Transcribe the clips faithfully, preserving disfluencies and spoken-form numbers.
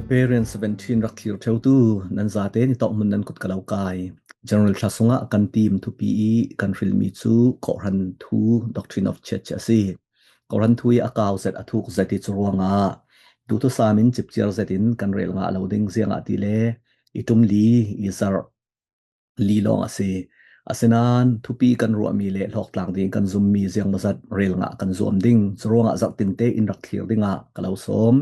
Variant seventeen rak thlir ṭheutu nan zate ni tawk hmun nan kut ka lo kai. General thla sungah kan tim thupi i kan hrilmi cu Kawhhran thu, Doctrine of Church, a si. Kawhhran thu i a kau zet, a thuk zet i cu ruangah duhthusam in cipciar zetin kan rel ngah lo ding, ziangahtile i ṭum li, i zarh li lawng a si. Asinain thupi kan ruahmi le hlawktlang ding kan zummi ziangmawzat rel ngah kan zuam ding. Curuangah zarh tinte in rak thlir dingah ka lo sawm.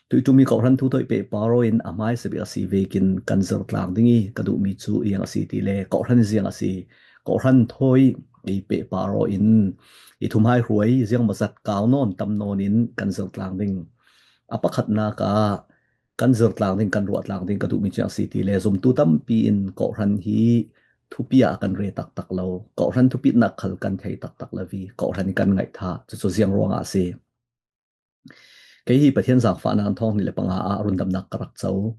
Tuiṭum i Kawhhran thu thawi pehpar aw in a hmaisa bik a si vekin kan zir tlang ding i ka duhmi cu ziang a si tile, Kawhhran ziang a si, Kawhhran thawi i pehpar aw in i thuhmai hruai ziangmawzat kau nawn tam nawn in kan zir tlang ding. A pakhatnak ah kan zir tlang ding, kan ruah tlang ding ka duhmi cu ziang a si tile, zumtu tampi in Kawhhran hi thupi ah kan re taktak lo, Kawhhran thupitnak khal kan thei taktak lo i Kawhhran hi kan ngaihthah. Cucu ziang ruangah a si? Kei hi Pathian zaangfahnak in thawng hnih le panga ah rundamnak ka rak co.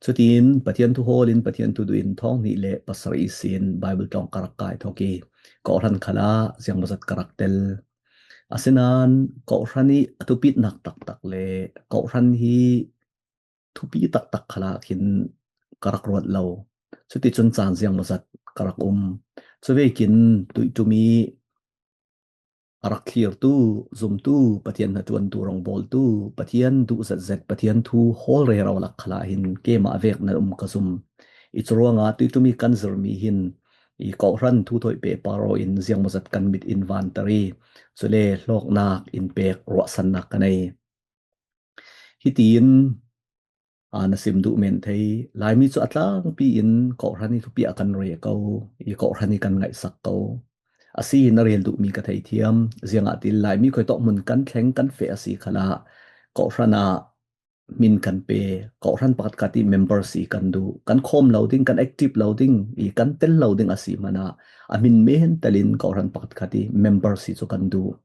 Cutin Pathian thu hawl in, Pathian thu duh in thawng hnih le pasarih ihsin Baibal tlawng ka rak kai thawk i Kawhhran khalah ziangmawzat ka rak tel. Asinain Kawhhran i a thupitnak taktak le Kawhhran hi thupi taktak khalah khin ka rak ruat lo. Cuticun caan ziangmawzat ka rak um. Cuvekin tuiṭum i a rak thlirtu, zumtu, Pathian hnaṭuantu, rawngbawltu, Pathian duh zetzet, Pathian thu hawl rero lak khalah hin keimah vek nan um ka zum. I curuangah tuiṭum i kan zirmi hin i Kawhhran thu thawi pehpar aw in ziangmawzat kan mit in vanter i cule hlawknak in pek ruahsannak ka nei. Hitiin aa, na sim duh men thei. Laimi cu a tlangpi in Kawhhran i thupi ah kan re ko, i Kawhhran i kan ngaihsak ko. A si, na rel duhmi ka theithiam. Ziangahtile Laimi khuitawk hmun kan thleng, kan feh a si khalah Kawhhran ah min kan pe, Kawhhran pakhatkhat i member si kan duh. Kan khawm lo ding, kan active lo ding, i kan tel lo ding a si hmanah a hmin men telin Kawhhran pakhatkhat i member si cu kan duh.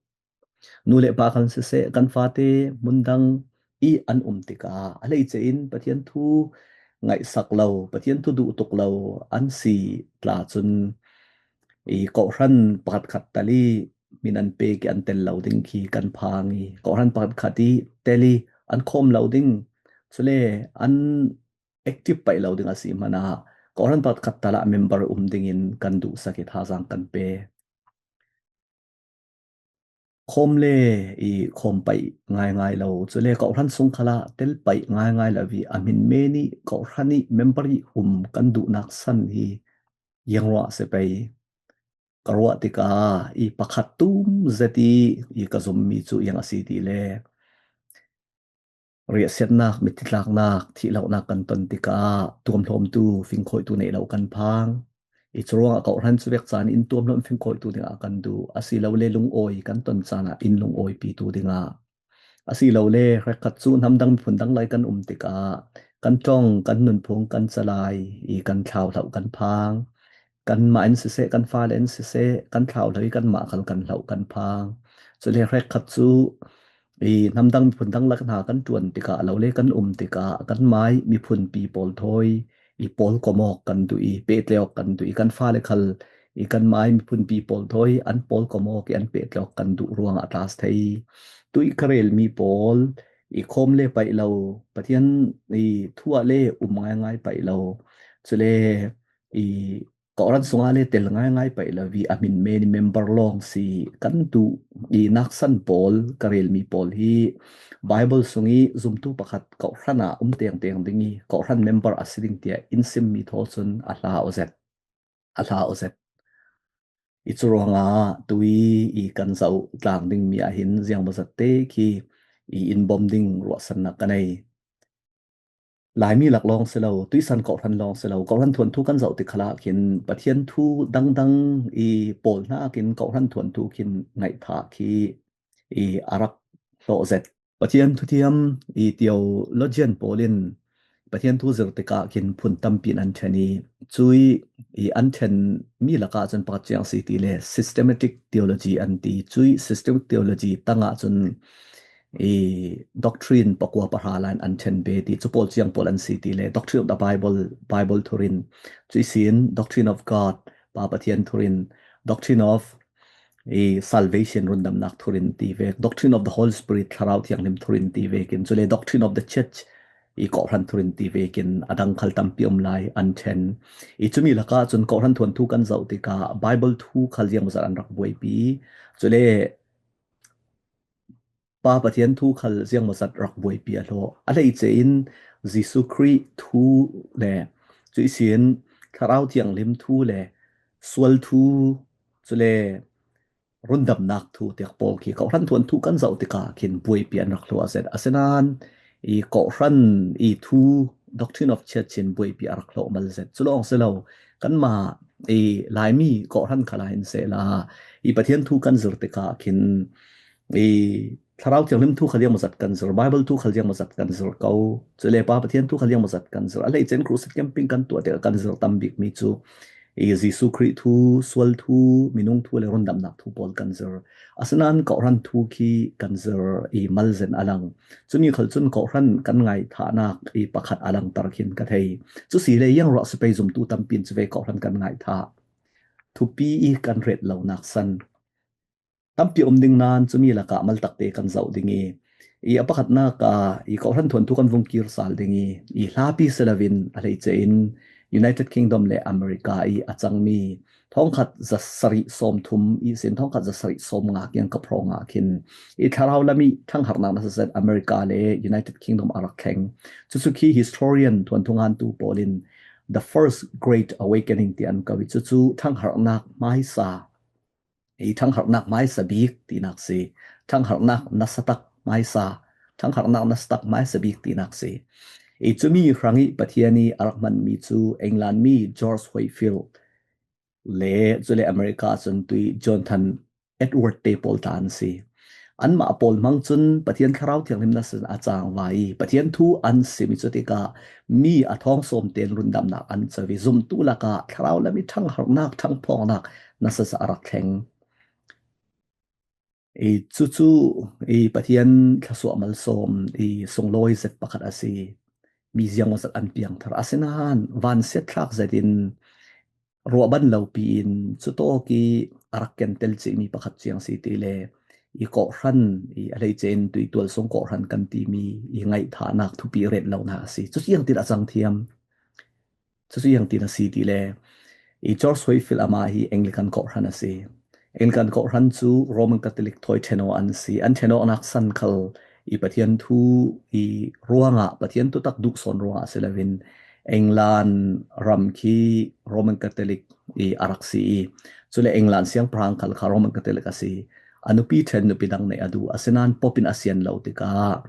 Nu le pa khan siseh, kan fate hmundang i an um tikah a hleice in Pathian thu ngaihsak lo, Pathian thu duh tuk lo an si tla cun i Kawhhran pakhatkhat tal i min an pek i an tel lo ding khi kan phang i, Kawhhran pakhatkhat i tel i an khawm lo ding, cule an active paih lo ding a si hmanah Kawhhran pakhatkhat tal ah member um dingin kan duhsak i thazaang kan pe. Khawm le i khawm paih ngaingai lo, cule Kawhhran sung khalah tel paih ngaingai lo i a hmin men i Kawhhran i member i um kan duhnak san hi ziang ruah a si pei. Ka ruah tikah i pakhat tum zet i, i ka zummi cu ziang a si tile, riahsiatnak, mitthlitlaknak, thihlonak kan ton tikah tuamhlawmtu, fingkhawitu neih lo kan phang. I curuangah Kawhhran cu vek caan in tuamhlawm, fingkhawitu dingah kan duh. Asilole lungawi kan ton caan ah in lungawipitu dingah. Asilole hrekkhat cu hnamdang miphun dang lai kan um tikah kan ṭong, kan nunphung, kan calai i kan thlauhloh kan phang. Kanmah in siseh, kan fale in siseh, kan thlauhloh i kanmah khal kan hloh kan phang. Cule hrekkhat cu i hnamdang miphun dang lak hna kan ṭuan tikah, lo le kan um tikah, kanmai miphunpi pawl thawi i pawl kom awk kan duh i, pehtlai awk kan duh i, kan fale khal i kanmai miphunpi pawl thawi an pawl kom awk i an pehtlai awk kan duh ruangah a tla si thei. Tuih ka relmi pawl i khawm le paih lo, Pathian i thu ah le um ngaingai paih lo, cule i Kawhhran sungah le tel ngaingai paih lo i a hmin men i member lawng si kan duh i naksan pawl, ka relmi pawl hi Baibal sung i zumtu pakhat Kawhhran ah um tengteng ding i Kawhhran member a si ding tiah in simmi thaw cun a hla aw zet. A hla aw zet. I curuangah tui i kan zoh tlang dingmi ah hin ziangmawzat te khi i in bawm ding ruahsannak ka nei. Laimi lak lawng si lo, tuihsan Kawhhran lawng si lo, Kawhhran thuanthu kan zoh tik khalah khin Pathian thu dangdang i pawl hnakin Kawhhran thuanthu khin ngaihthah khi i a rak hlawh zet. Pathian thuthiam i theologian pawl in Pathian thu zir tikah khin phun tampi in an ṭhen i, cui i an ṭhen mi lakah cun pakhat ziang si tile systematic theology an ti. Cui systematic theology tangah cun i doctrine pakua pahra lai in an ṭhen ve ti. Cu pawl ziang pawl an si tile, doctrine of the Bible, Bible thurin, cui sin doctrine of God, Pa Pathian thurin, doctrine of i salvation, rundamnak thurin ti vek, doctrine of the Holy Spirit, Thlarau Thianghlim thurin ti vekin, cule doctrine of the church, i kawhhran thurinti vekin a dang khal tampi om lai an ṭhen. I cumi lakah cun kawhhran thuanthu kan zoh tikah Bible thu khal ziangmawzat an rak buaipi. Cule Pa Pathian thu khal ziangmawzat rak buaipi a hlawh. A hleice in Jesuh Khrih thu le cuih sin Thlarau Thianghlim thu le sual thu, cule rundamnak thu tiak pawl khi kawhhran thuanthu kan zoh tikah khin buaipi an rak hluah zet. Asinain i kawhhran i thu, Doctrine of Church in buaipi a rak hlawh mal zet. Culawng si lo, kanmah i Laimi kawhhran khalah hin sehla i Pathian thu kan zir tikah khin i Thlarau Thianghlim thu khal ziangmawzat kan zir, Bible thu khal ziangmawzat kan zir ko, cule Pa Pathian thu khal ziangmawzat kan zir. A hleice in crusade camping kan tuah tikah kan zir tam bikmi cu i Jesuh Khrih thu, sual thu, minung thu le rundamnak thu pawl kan zir. Asinain kawhhran thu khi kan zir i malzen a lang. Cumi khal cun kawhhran kan ngaihthahnak i pakhat a langter khin ka thei. Cu si le iang ruah si pei zumtu tampi in cu ve kawhhran kan ngaihthah. Thupi i kan ret lonak san tampi om ding nain cumi lakah maltakte kan zoh ding i, i a pakhatnak ah i kawhhran thuanthu kan vung kir sal ding i, i hlapi si loin a hleice in United Kingdom le America i a cangmi thongkhat zasarih sawmthum ihsin thongkhat zasarih sawmnga kiang ka phawng ah khin i thlarau lam i ṭhangharnak nasa zet America le United Kingdom a rak thleng. Cucu khi historian thuanthu ngantu pawl in The First Great Awakening tiah an ko i cucu ṭhangharnak hmaisa i ṭhangharnak hmaisa bik tinak si. Ṭhangharnak nasatak hmaisa, ṭhangharnak nasatak hmaisa bik tinak si. I cumi hrang i Pathian i a rak hmanmi cu England mi George Whitefield le cule America cun tui Jonathan Edward te pawl tla an si. Anmah pawl hmang cun Pathian Thlarau Thianghlim nasan a cangvai i Pathian thu an sim i cutikah mi a thawng sawm tein rundamnak an co i zumtu lakah thlarau lam i ṭhangharnak, ṭhangphawknak nasa a rak thleng. I cucu i Pathian thlasuah malsawm i sunglawi zet pakhat a si. Mi ziangmawzat an piangthar. Asinain vansiatthlak zetin ruahban lopi in cutawk i a rak kentel cihmi pakhat ciang si ti le i kawhhran i a hleice in tuitual sung kawhhran kan timi i ngaihthahnak thupi ret lonak a si. Cu ziangtin a cang thiam? Cucu ziangtin a si ti le i George Whitefield amah hi Anglican kawhhran a si. Anglican kawhhran cu Roman Catholic thawi ṭhen aw an si. An ṭhen awknak san khal i Pathian thu i ruangah, Pathian thutak duh sawn ruangah a si loin England ram khi Roman Catholic i a rak si i, cule England siangpahrang khal kha Roman Catholic a si. A nupi ṭhen nupi dang neih a duh, asinain Pope in a sian lo tikah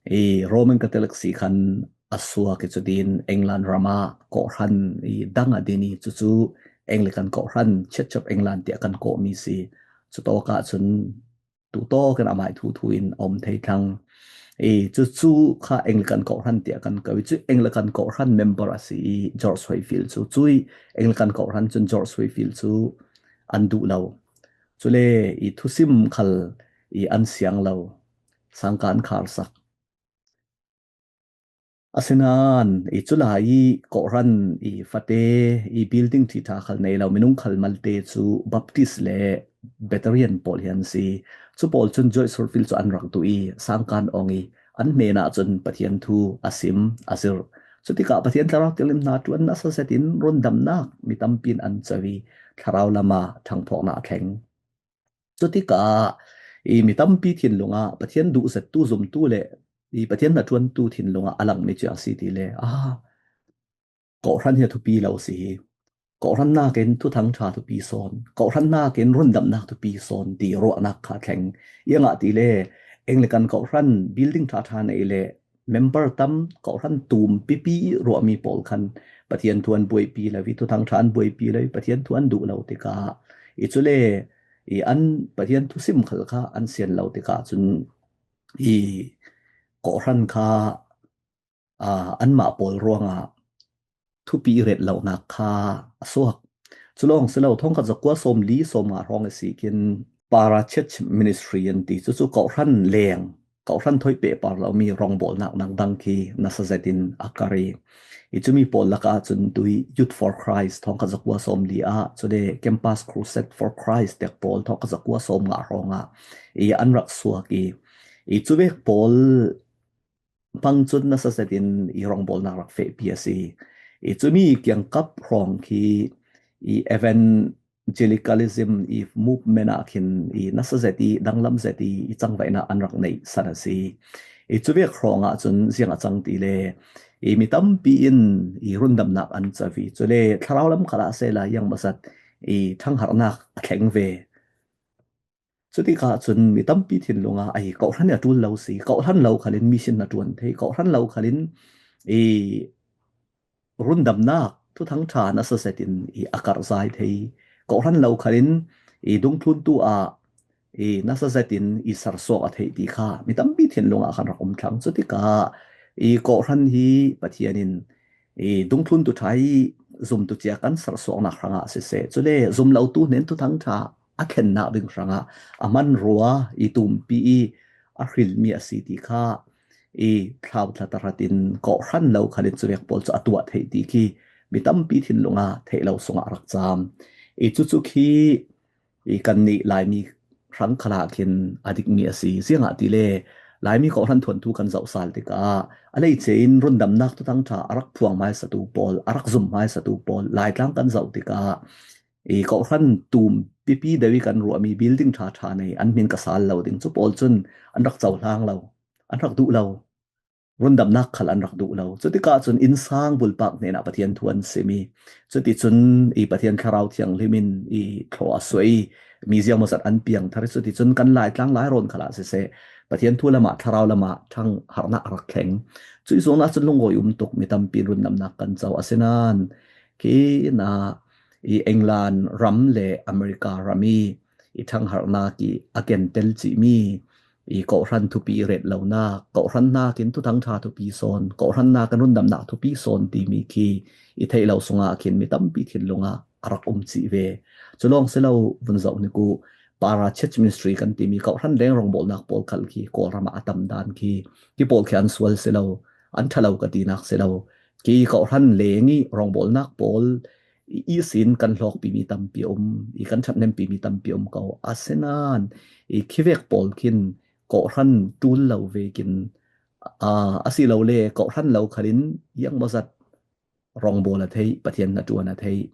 i Roman Catholic si khan a suak i cutin England ram ah kawhhran i dang a din i cucu Anglican kawhhran, Church of England tiah kan kawhmi si. Cutawk ah cun tutawk in amai thuthu in a um thei thlang. I cucu kha Anglican kawhhran tiah kan ko i cu Anglican kawhhran member a si i George Whitefield cu cui Anglican kawhhran cun George Whitefield cu an duh lo. Cule i thusim khal i an siang lo, sangka an kharsak. Asinain i culai i kawhhran i fate i building ṭhiṭha khal nei lo minung khal malte cu Baptist le Presbyterian pawl hi an si. Cu pawl cun George Whitefield cu an rak duh i sangka an ong i an hnenah cun Pathian thu a sim, a zirh. Cutikah Pathian Thlarau Thianghlim hna ṭuan nasa zetin rundamnak mi tampi in an co i thlarau lam ah ṭhangphawknak a thleng. Cutikah i mi tampi thinlung ah Pathian duh zettu zumtu le i Pathian hnaṭuantu thinlung ah a langmi cu a si ti le, aa, kawhhran hi a thupi lo si hi. Kawhhran nakin thuthang ṭha thupi sawn, kawhhran nakin rundamnak thupi sawn ti ruahnak kha a thleng. Iangah ti le Anglican kawhhran building ṭhaṭha nei le member tam, kawhhran tum pipi ruahmi pawl khan Pathian thu an buaipi lo i, thuthang ṭha an buaipi lo i, Pathian thu an duh lo tikah i cule i an Pathian thusim khal kha an sian lo tikah cun i kawhhran kha, aa, anmah pawl ruangah thupi i ret lonak kha a suak. Culawng si lo, thongkhat zakua sawmli sawmnga hrawng i si khin Para Church Ministry an ti. Cucu kawhhran leng, kawhhran thoih pehpar lomi rawngbawlnak dangdang khi nasa zetin a kar i, i cumi pawl lakah cun tui Youth for Christ thongkhat zakua sawmli ah, cule Campus Crusade for Christ tiak pawl thongkhat zakua sawmnga hrawngah i an rak suak i, i cuvek pawl bang cun nasa zetin i rawngbawlnak rak fehpi a si. I cumi kiangkap hrawng khi i evangelicalism i movement ah khin i nasa zet i danglam zet i i cangvaihnak an rak neihsan a si. I cuvek hrawng ahcun ziang a cang ti le i mi tampi in i rundamnak an co i cule thlarau lam khal ah sehla ziangmawzat i ṭhangharnak a thleng ve. Cutikah cun mi tampi thinlung ah, "Ai, kawhhran hi a ṭul lo si, kawhhran lo khalin mission na ṭuan thei, kawhhran lo khalin i rundamnak thuthang ṭha nasa zetin i a karhzai thei, kawhhran lo khalin i dungthluntu ah i nasa zetin i sersuak a theih," ti kha mi tampi thinlung ah khan rak um thlang. Cutikah i kawhhran hi Pathian in i dungthluntu ṭha i zumtu cia kan sersuaknak hrangah siseh, cule zumlotu hnen thuthang ṭha a thlennak ding hrangah a hmanrua i tumpi i a hrilmi a si ti kha i thlauthla tahratin kawhhran lo khalin cuvek pawl cu a tuah theih ti khi mi tampi thinlung ah theih lo sungah a rak cam. I cucu khi i kannih Laimi hrang khal ah khin a dikmi a si. Ziangahtile Laimi kawhhran thuanthu kan zoh sal tikah a leice in rundamnak thuthang ṭha a rak phuang hmaisatu pawl, a rak zum hmaisatu pawl, Laitlang kan zoh tikah i kawhhran tum pipi deuh i kan ruahmi building ṭha ṭha nei an hmin ka sal lo ding. Cu pawl cun an rak cohlang lo, an rak duh lo. Rundamnak khal an rak duh lo. Cutikah cun innsang bulpak hnenah Pathian thu an sim i, cuticun i Pathian Thlarau Thianghlim in i thlawh a suah i, mi ziangmawzat an piangthar i, cuticun kan Laitlang Lairawn khal ah siseh, Pathian thu lamah, thlarau lamah ṭhangharnak a rak thleng. Cuih zuang ahcun lungawi um tuk mi tampi in rundamnak kan co. Asinain khi na i England ram le America ram i i ṭhangharnak i a kentel cihmi i kawhhran thupi i ret lonak, kawhhran hnakin thuthang ṭha thupi sawn, kawhhran hnakin rundamnak thupi sawn timi khi i theih lo sungah khin mi tampi thinlung ah a rak um cih ve. Cu lawng si lo, vun zoh hnik uh, Para Church Ministry kan timi kawhhran leng rawngbawlnak pawl khal khi Kawlram ah a tam dan khi, khi pawl khi an sual si lo, an ṭha lo ka tinak si lo. Khi kawhhran leng i rawngbawlnak pawl i ihsin kan hlawkpimi tampi a um, i kan ṭhathnempi mi tampi a um ko. Asinain i khivek pawl khin kawhhran ṭul lo vekin, aa, asilole kawhhran lo khalin ziangmawzat rawngbawl a theih, Pathian hnaṭuan a theih,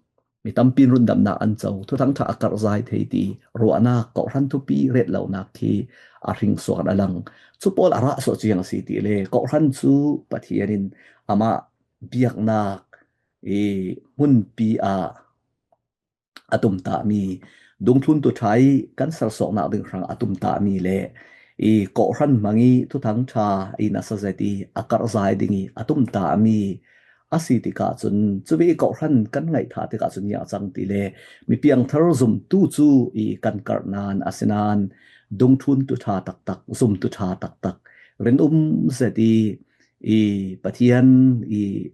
mi tampi in rundamnak an co, thuthang ṭha a karhzai thei ti ruahnak, kawhhran thupi ret lonak khi a hringsuak in a lang. Cu pawl a rah suah cu ziang a si ti le, kawhhran cu Pathian in amah biaknak i hmunpi ah a tumtahmi, dungthluntu ṭha i kan sersuaknak ding hrang a tumtahmi le i kawhhran hmang i thuthang ṭha i nasa zet i a karhzai ding i a tumtahmi a si tikah cun, cuvei kawhhran kan ngaihthah tikah cun ziang a cang ti le, mi piangthar zumtu cu i kan karh nain, asinain dungthluntu ṭha taktak, zumtu ṭha taktak, rinum zet i, i Pathian i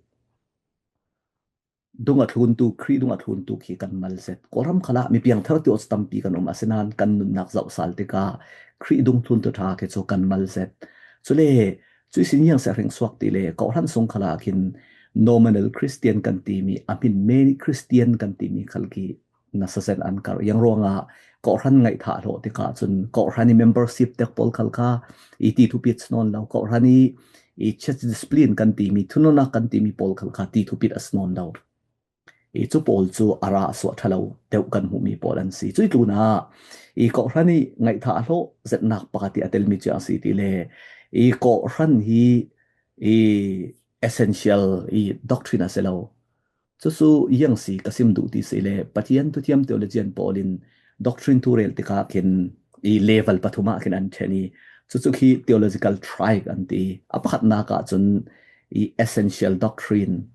dung a thluntu, Khrih dung a thluntu khi kan mal zet. Kawlram khal ah mi piangthar tiawt tampi kan um, asinain kan nunnak zoh sal tikah Khrih dungthluntu ṭha khi cu kan mal zet. Cule cuih sin ziang si a hringsuak ti le, kawhhran sung khal ah khin nominal Christian kan timi, a hmin men Christian kan timi khal khi nasa zet an karh. Ziang ruangah kawhhran ngaihthah hlawh tikah cun kawhhran i membership tek pawl khal kha i ti thupit a si nawn lo, kawhhran i, i church discipline kan timi, thununnak kan timi pawl khal kha ti thupit a si nawn lo. I cu pawl cu a rah suah ṭha lo deuh kan hmuhmi pawl an si. Cuih tlunah i kawhhran i ngaihthah hlawh zetnak pakhat i a telmi cu a si ti le, i kawhhran hi i essential i doctrine a si lo. Cucu ziang si ka sim duh ti si le, Pathian thuthiam theologian pawl in doctrine thu rel tikah khin i level pathum ah khin an ṭhen i, cucu khi theological tract an ti. A pakhatnak ah cun i essential doctrine,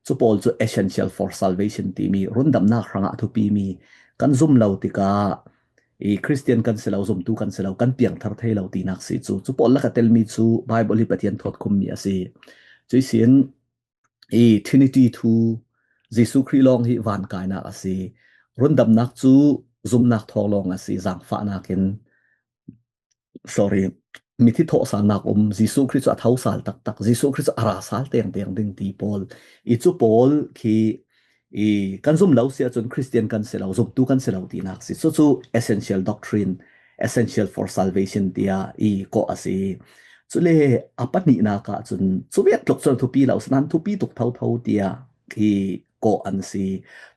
cu pawl cu essential for salvation timi, rundamnak hrangah thupimi, kan zum lo tikah i Christian kan si lo, zumtu kan si lo, kan piangthar thei lo tinak si cu. Cu pawl lak a telmi cu Bible hi Pathian thawtkhummi a si. Cuih sin i Trinity thu, Jesuh Khrih lawng hi vankainak a si. Rundamnak cu zumhnak thawng lawng a si, zaangfahnak in, sorry, mithi thawhsalnak um, Jesuh Khrih cu a thosal taktak, Jesuh Khrih cu a ra sal tengteng ding ti pawl. I cu pawl khi i kan zum lo si ahcun Christian kan si lo, zumtu kan si lo tinak si. Cucu essential doctrine, essential for salvation tiah i kawh a si. Cule a pahnihnak ah cun cuvek tluk cun a thupi lo, sinain thupi tuk thotho tiah i kawh an si.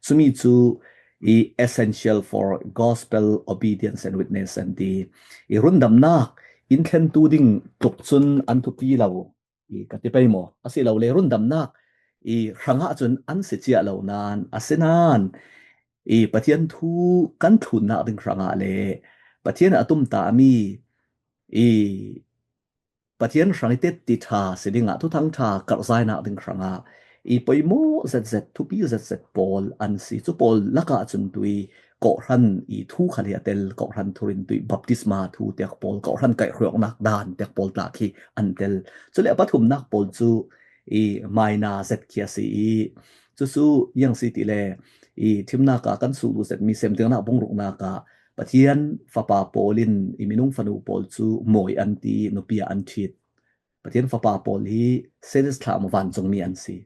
Cumi cu i essential for gospel obedience and witness an ti. I rundamnak in thlentu ding tluk cun an thupi lo i ka ti pei maw? Asilole rundamnak i hrangah cun an si cia lo nain, asinain i Pathian thu kan thlunnak ding hrangah le Pathian a tumtahmi i Pathian hrang i tetti ṭha si dingah Thuthang ṭha karhzainak ding hrangah i poimawh zetzet, thupi zetzet pawl an si. Cu pawl lakah cun tui kawhhran i thu khal hi a tel, kawhhran thurin tui baptisma thu tiak pawl, kawhhran kaihhruainak dan tiak pawl tla khi an tel. Cule a pathumnak pawl cu i maina zet khi a si i, cucu iang si tile i thimnak ah kan sulu zetmi Semtirnak bungruknak ah Pathian fapa pawl in i minung fanu pawl cu mawi an ti, nupi ah an ṭhit. Pathian fapa pawl hi sedes thlam vancungmi an si.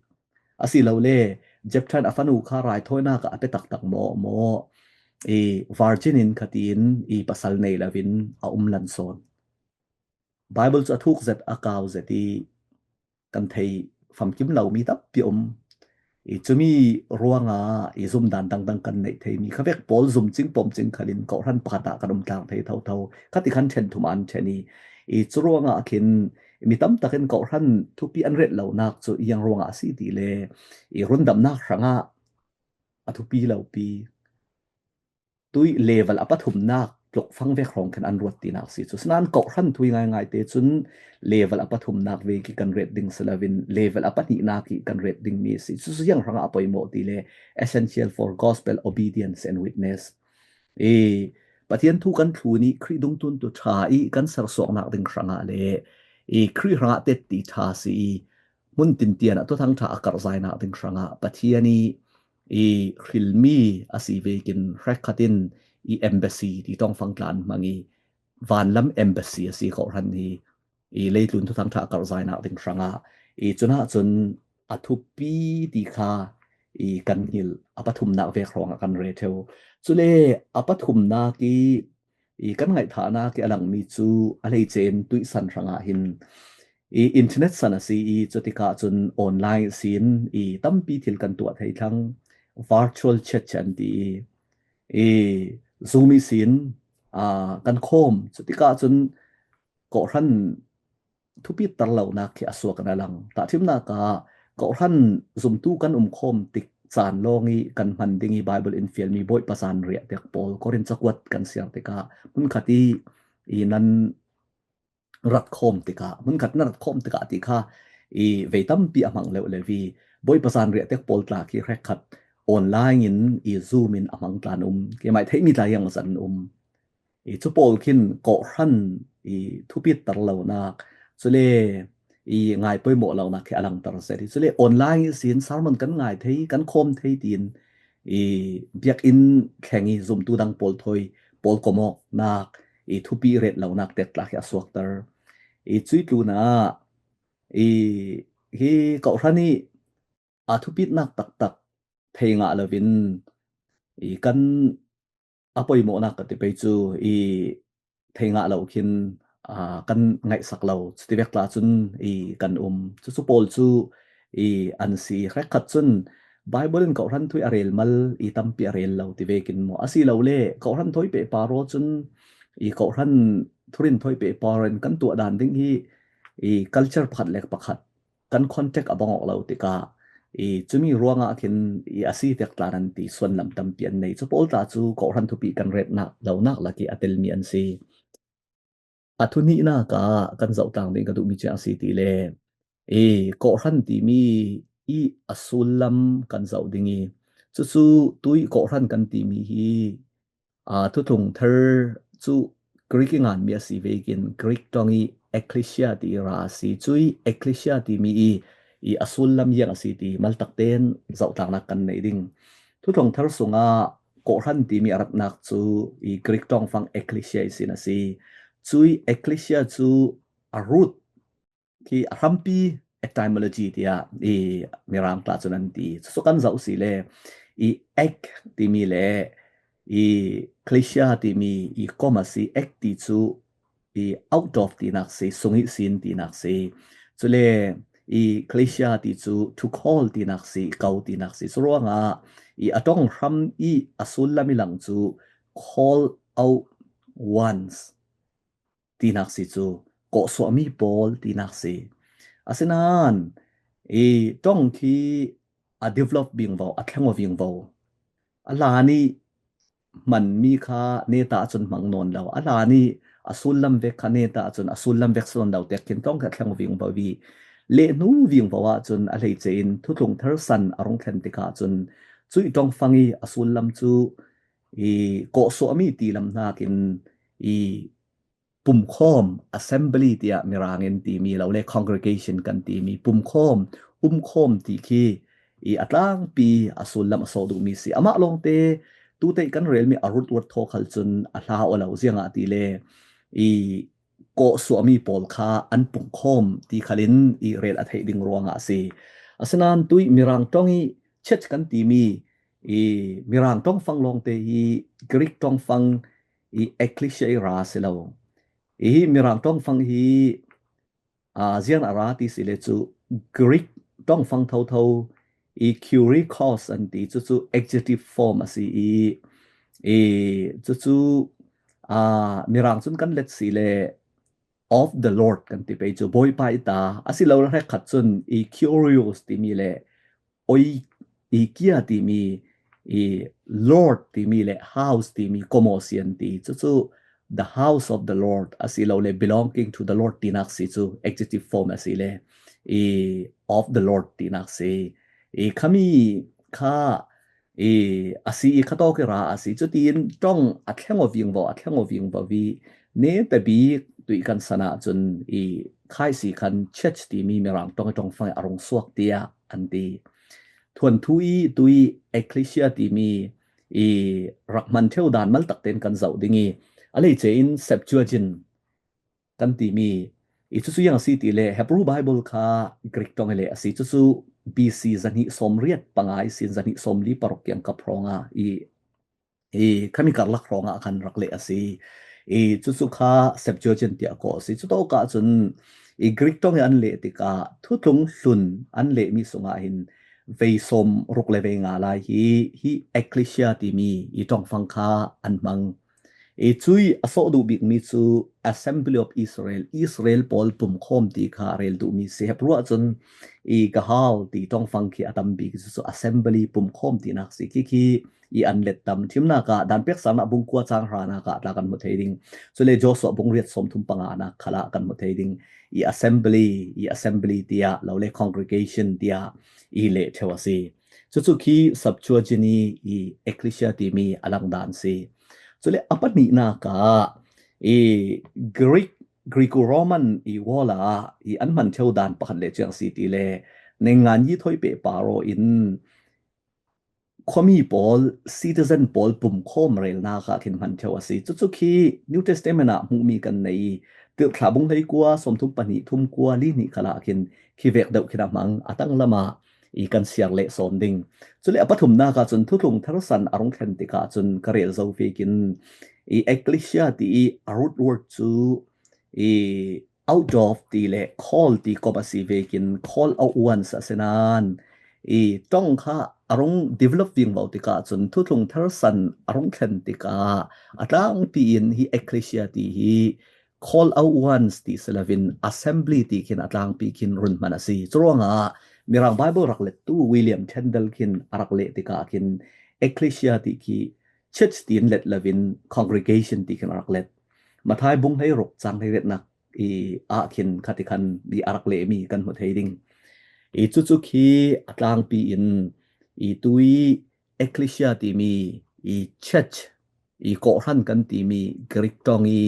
Asilole Jephtha in a fanu kha raithawinak ah a pe taktak maw maw i virgin in khatin i pasal nei loin a um lan sawn. Bible cu a thuk zet, a kau zet i kan thei famkim lomi tampi a um. I cumi ruangah i zumdan dangdang kan neih theimi khavek pawl zumcing pawmcing khalin kawhhran pakhat ah kan um tlang thei thotho. Khati khan ṭhen thum an ṭhen i, i cu ruangah khin mi tam takin kawhhran thupi an ret lonak cu iang ruangah a si tile i rundamnak hrangah a thupi lopi tui level a pathumnak tluk fang vek hrawng khin an ruat tinak si cu. Sinain kawhhran thui ngaingai te cun level a pathumnak vek i kan ret ding si loin level a pahnihnak i kan ret dingmi si. Cucu ziang hrangah a poimawh tile essential for gospel obedience and witness. I Pathian thu kan thlun i Khrih dungtun tu ṭha i kan sersuaknak ding hrangah le i Khrih hrangah tetti ṭha si i hmun tintian ah Thuthang ṭha a karhzainak ding hrangah Pathian i i hrilmi a si vekin hrekkhat in i embassy ti tawngfang tla an hmang i vanlam embassy a si kawhhran hi i leitlun Thuthang ṭha a karhzainak ding hrangah i cunah cun a thupi ti kha i kan hngilh a pathumnak vek hrawngah kan re ṭheu. Cule a pathumnak i i kan ngaihthahnak i a langmi cu a hleice in tuihsan hrangah hin i internet san a si i cutikah cun online sin i tampi thil kan tuah thei thlang, virtual church an ti i, i Zoom i sin aa, kan khawm. Cutikah cun kawhhran thupiter lonak khi a suak in a lang. Tahṭhimnak ah kawhhran zumtu kan um khawm tik caan lawng i kan hman ding i Bible in fialmi Bawipa zanriah tiak pawl Korin cakuat kan siar tikah hmunkhat i, i nan rat khawm tikah, hmunkhat na rat khawm tikah ti kha i vei tampi a hmang leuh le vi. Bawipa zanriah tiak pawl tla khi hrekkhat online in i Zoom in a hmang tla an um. Keimah i theihmi tla hiang zat an um. I cu pawl khin kawhhran i thupiter lonak, cule i ngai poimawh lonak khi a langter zet i, cule online ihsin sermon kan ngai thei, kan khawm thei tiin i biakinn thleng i zumtu dang pawl thawi, pawl komawknak i thupi ret lonak tek tla khi a suakter. I cuih tlunah i hi kawhhran i a thupitnak taktak thei ngah loin i kan a poimawhnak ka ti pei cu i thei ngah lo khin aa, kan ngaihsak lo. Cutivek tla cun i kan um. Cucu pawl cu i an si. Hrekkhat cun Bible in kawhhran thui a rel mal i tampi a rel lo ti vekin maw? Asilole kawhhran thawi pehpar aw cun i kawhhran thurin thawi pehpar in kan tuah dan ding hi i culture pakhat le pakhat kan contact a bang awk lo tikah i cumi ruangah khin i a si vek tla nan ti suan lam tampi an nei. Cu pawl tla cu kawhhran thupi kan retnak lonak lak i a telmi an si. A thuhnihnak ah kan zoh tlang ding ka duhmi cu a si ti le i kawhhran timi i a sullam kan zoh ding i cucu tui kawhhran kan timi hi aa, thuthlung thar cu Greek i nganmi a si vekin Greek ṭong i ekklesia ti ra a si. Cui ekklesia timi i, i a sullam ziang a si ti maltak tein zohtlangnak kan nei ding. Thuthlung thar sungah kawhhran timi a ratnak cu i Greek ṭong fang ekklesia i sin a si. Cui ekklesia cu a root khi a hrampi etymology tiah i Mirang tla cun an ti. Cucu kan zoh si le i ek timi le i klesia timi i kom a si. Ek ti cu i out of tinak si, sung ihsin tinak si. Cule i ecclesia ti cu to call tinak si, ko tinak si. Curuangah i a ṭong hram i a sullam i lang cu call out ones tinak si cu kawhsuahmi pawl tinak si. Asinain i ṭong khi a develop vingvo, a thleng aw vingvo. A hlan i hmanmi kha neta ahcun hmang nawn lo. A hlan i a sullam vek kha neta ahcun a sullam vek si nawn lo tiah khin ṭong kha thleng vingvo i lehhnu vingvo ahcun a hleice in thuthlung tharsan a rung thlen tikah cun cuih ṭongfang i a sullam cu i kawhsuahmi ti lam hnakin i pumkhawm, assembly tiah Mirang in timi lo le congregation kan timi pumkhawm, umkhawm ti khi i a tlangpi a sullam a sawh duhmi si. Amah lawngte tuteih kan relmi a rut uat thaw khal cun a hla aw lo ziangah ti le i kawhsuahmi pawl kha an pumkhawm ti khalin i rel a theih ding ruangah a si. Asinain tuih Mirang ṭong i church kan timi i Mirang ṭongfang lawngte hi Greek ṭongfang i ecclesia i ra a si lo. I hi Mirang ṭongfang hi aa, ziang a ra ti si le cu Greek ṭongfang thotho i kyriakos an ti, cucu adjective form a si i, i cucu aa, Mirang cun kan let si le of the Lord kan ti pei cu Bawipa i ta a si lo le hrekkhat cun i kyrios timi le oi i kia timi i Lord timi le house timi komo sian ti cucu the house of the Lord a si lo le belonging to the Lord tinak si cu adjective form a si le i of the Lord tinak si i khami kha i a si i khatawk i ra a si cutin ṭong a thleng aw vingvo a thleng aw vingvo i neta bik tuih kan san ahcun i khaisi khan church timi Mirang ṭong i ṭongfang i a rung suak tiah an ti. Thuanthu i tui ecclesia timi i rak hman ṭheu dan maltak tein kan zoh ding i a hleice in Septuagint kan timi i cucu yang a si ti le Hebrew Bible kha Greek ṭong i le a si cucu B C zahnih sawmriat panga i sin zahnih sawmli paruk kiangkap hrawngah i i khami karlak hrawngah khan rak leh a si. I cucu kha Septuagint tiah kawh a si. Cutawkah cun i Greek ṭong i an leh tikah thuthlung hlun an lehmi sungah hin vei sawm ruk le vei nga lai hi, hi ecclesia timi i ṭongfang kha an hmang. I cui a sawh duh bikmi cu Assembly of Israel, Israel pawl pumkhawm ti kha a rel duhmi si. Hebrew ah cun i gahal ti ṭongfang khi a tam bik cu, cu assembly pumkhawm tinak si. Khi khi i an let tam. Thimnak ah dan pek sang ah bung kua cang hranak ah tla kan hmu thei ding. Cule Joshua bung riat sawmthum panganak khalah kan hmu thei ding. I assembly, i assembly tiah lo le congregation tiah i leh ṭheu a si. Cucu khi Septuagint i, i ecclesia timi a langdan si. Cule a pahnihnak ah i Greek, Greco-Roman i wall ah i an hman ṭheu dan pakhat le ciang si ti le nengnganyih thoih pehpar aw in khuami pawl, citizen pawl pumkhawm relnak ah khin hman ṭheu a si. Cucu khi New Testament ah hmuhmi kan nei i, Tirhthlah bung hleikua, sawmthum pahnih, thum kua, li hnih khalah khin khi vek deuh khin a hmang a tanglam ah i kan siar leh sawn ding. Cule a pathumnak ah cun thuthlung tharsan a rung thlen tikah cun ka rel zo vekin i ecclesia ti i a root word cu i out of ti le call ti kawm a si vekin call out ones a si nain i ṭong kha a rung develop vingvo tikah cun thuthlung tharsan a rung thlen tikah a tlangpi in hi ecclesia ti hi call out ones ti si loin assembly ti khin a tlangpi khin run hman a si. Curuangah Mirang Bible rak lettu William Tyndale khin a rak leh tikah khin ecclesia ti khi church tiin let loin congregation ti khin a rak let. Mathai bung hleiruk cang hleiriatnak i ah khin khatikhan i a rak lehmi kan hmu thei ding. I cucu khi a tlangpi in i tui ecclesia timi i church i kawhhran kan timi Greek ṭong i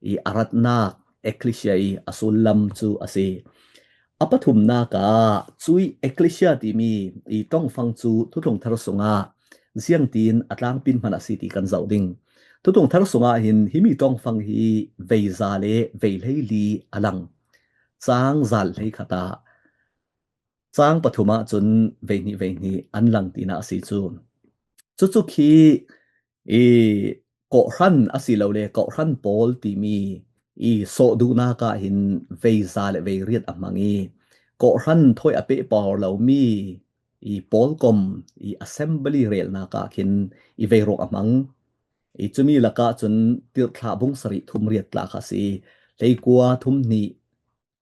i a ratnak ecclesia i a sullam cu a si. A pathumnak ah cui ecclesia timi i ṭongfang cu thuthlung thar sungah ziangtin a tlangpin hman a si ti kan zoh ding. Thuthlung thar sungah hin himi ṭongfang hi vei za le vei hleili a lang. Cang zal hleikhat ah cang pathum ah cun vei hnih vei hnih an lang tinak a si cu. Cucu khi i kawhhran a si lo le kawhhran pawl timi i sawhduhnak ah hin veiza le veiriat a hmang i, kawhhran thawi a pehpar lomi i pawlkom i assembly relnak ah khin i veiruak a hmang. I cumi lakah cun tirhthlah bung sarih thum riat tla kha si. Hleikua thum hnih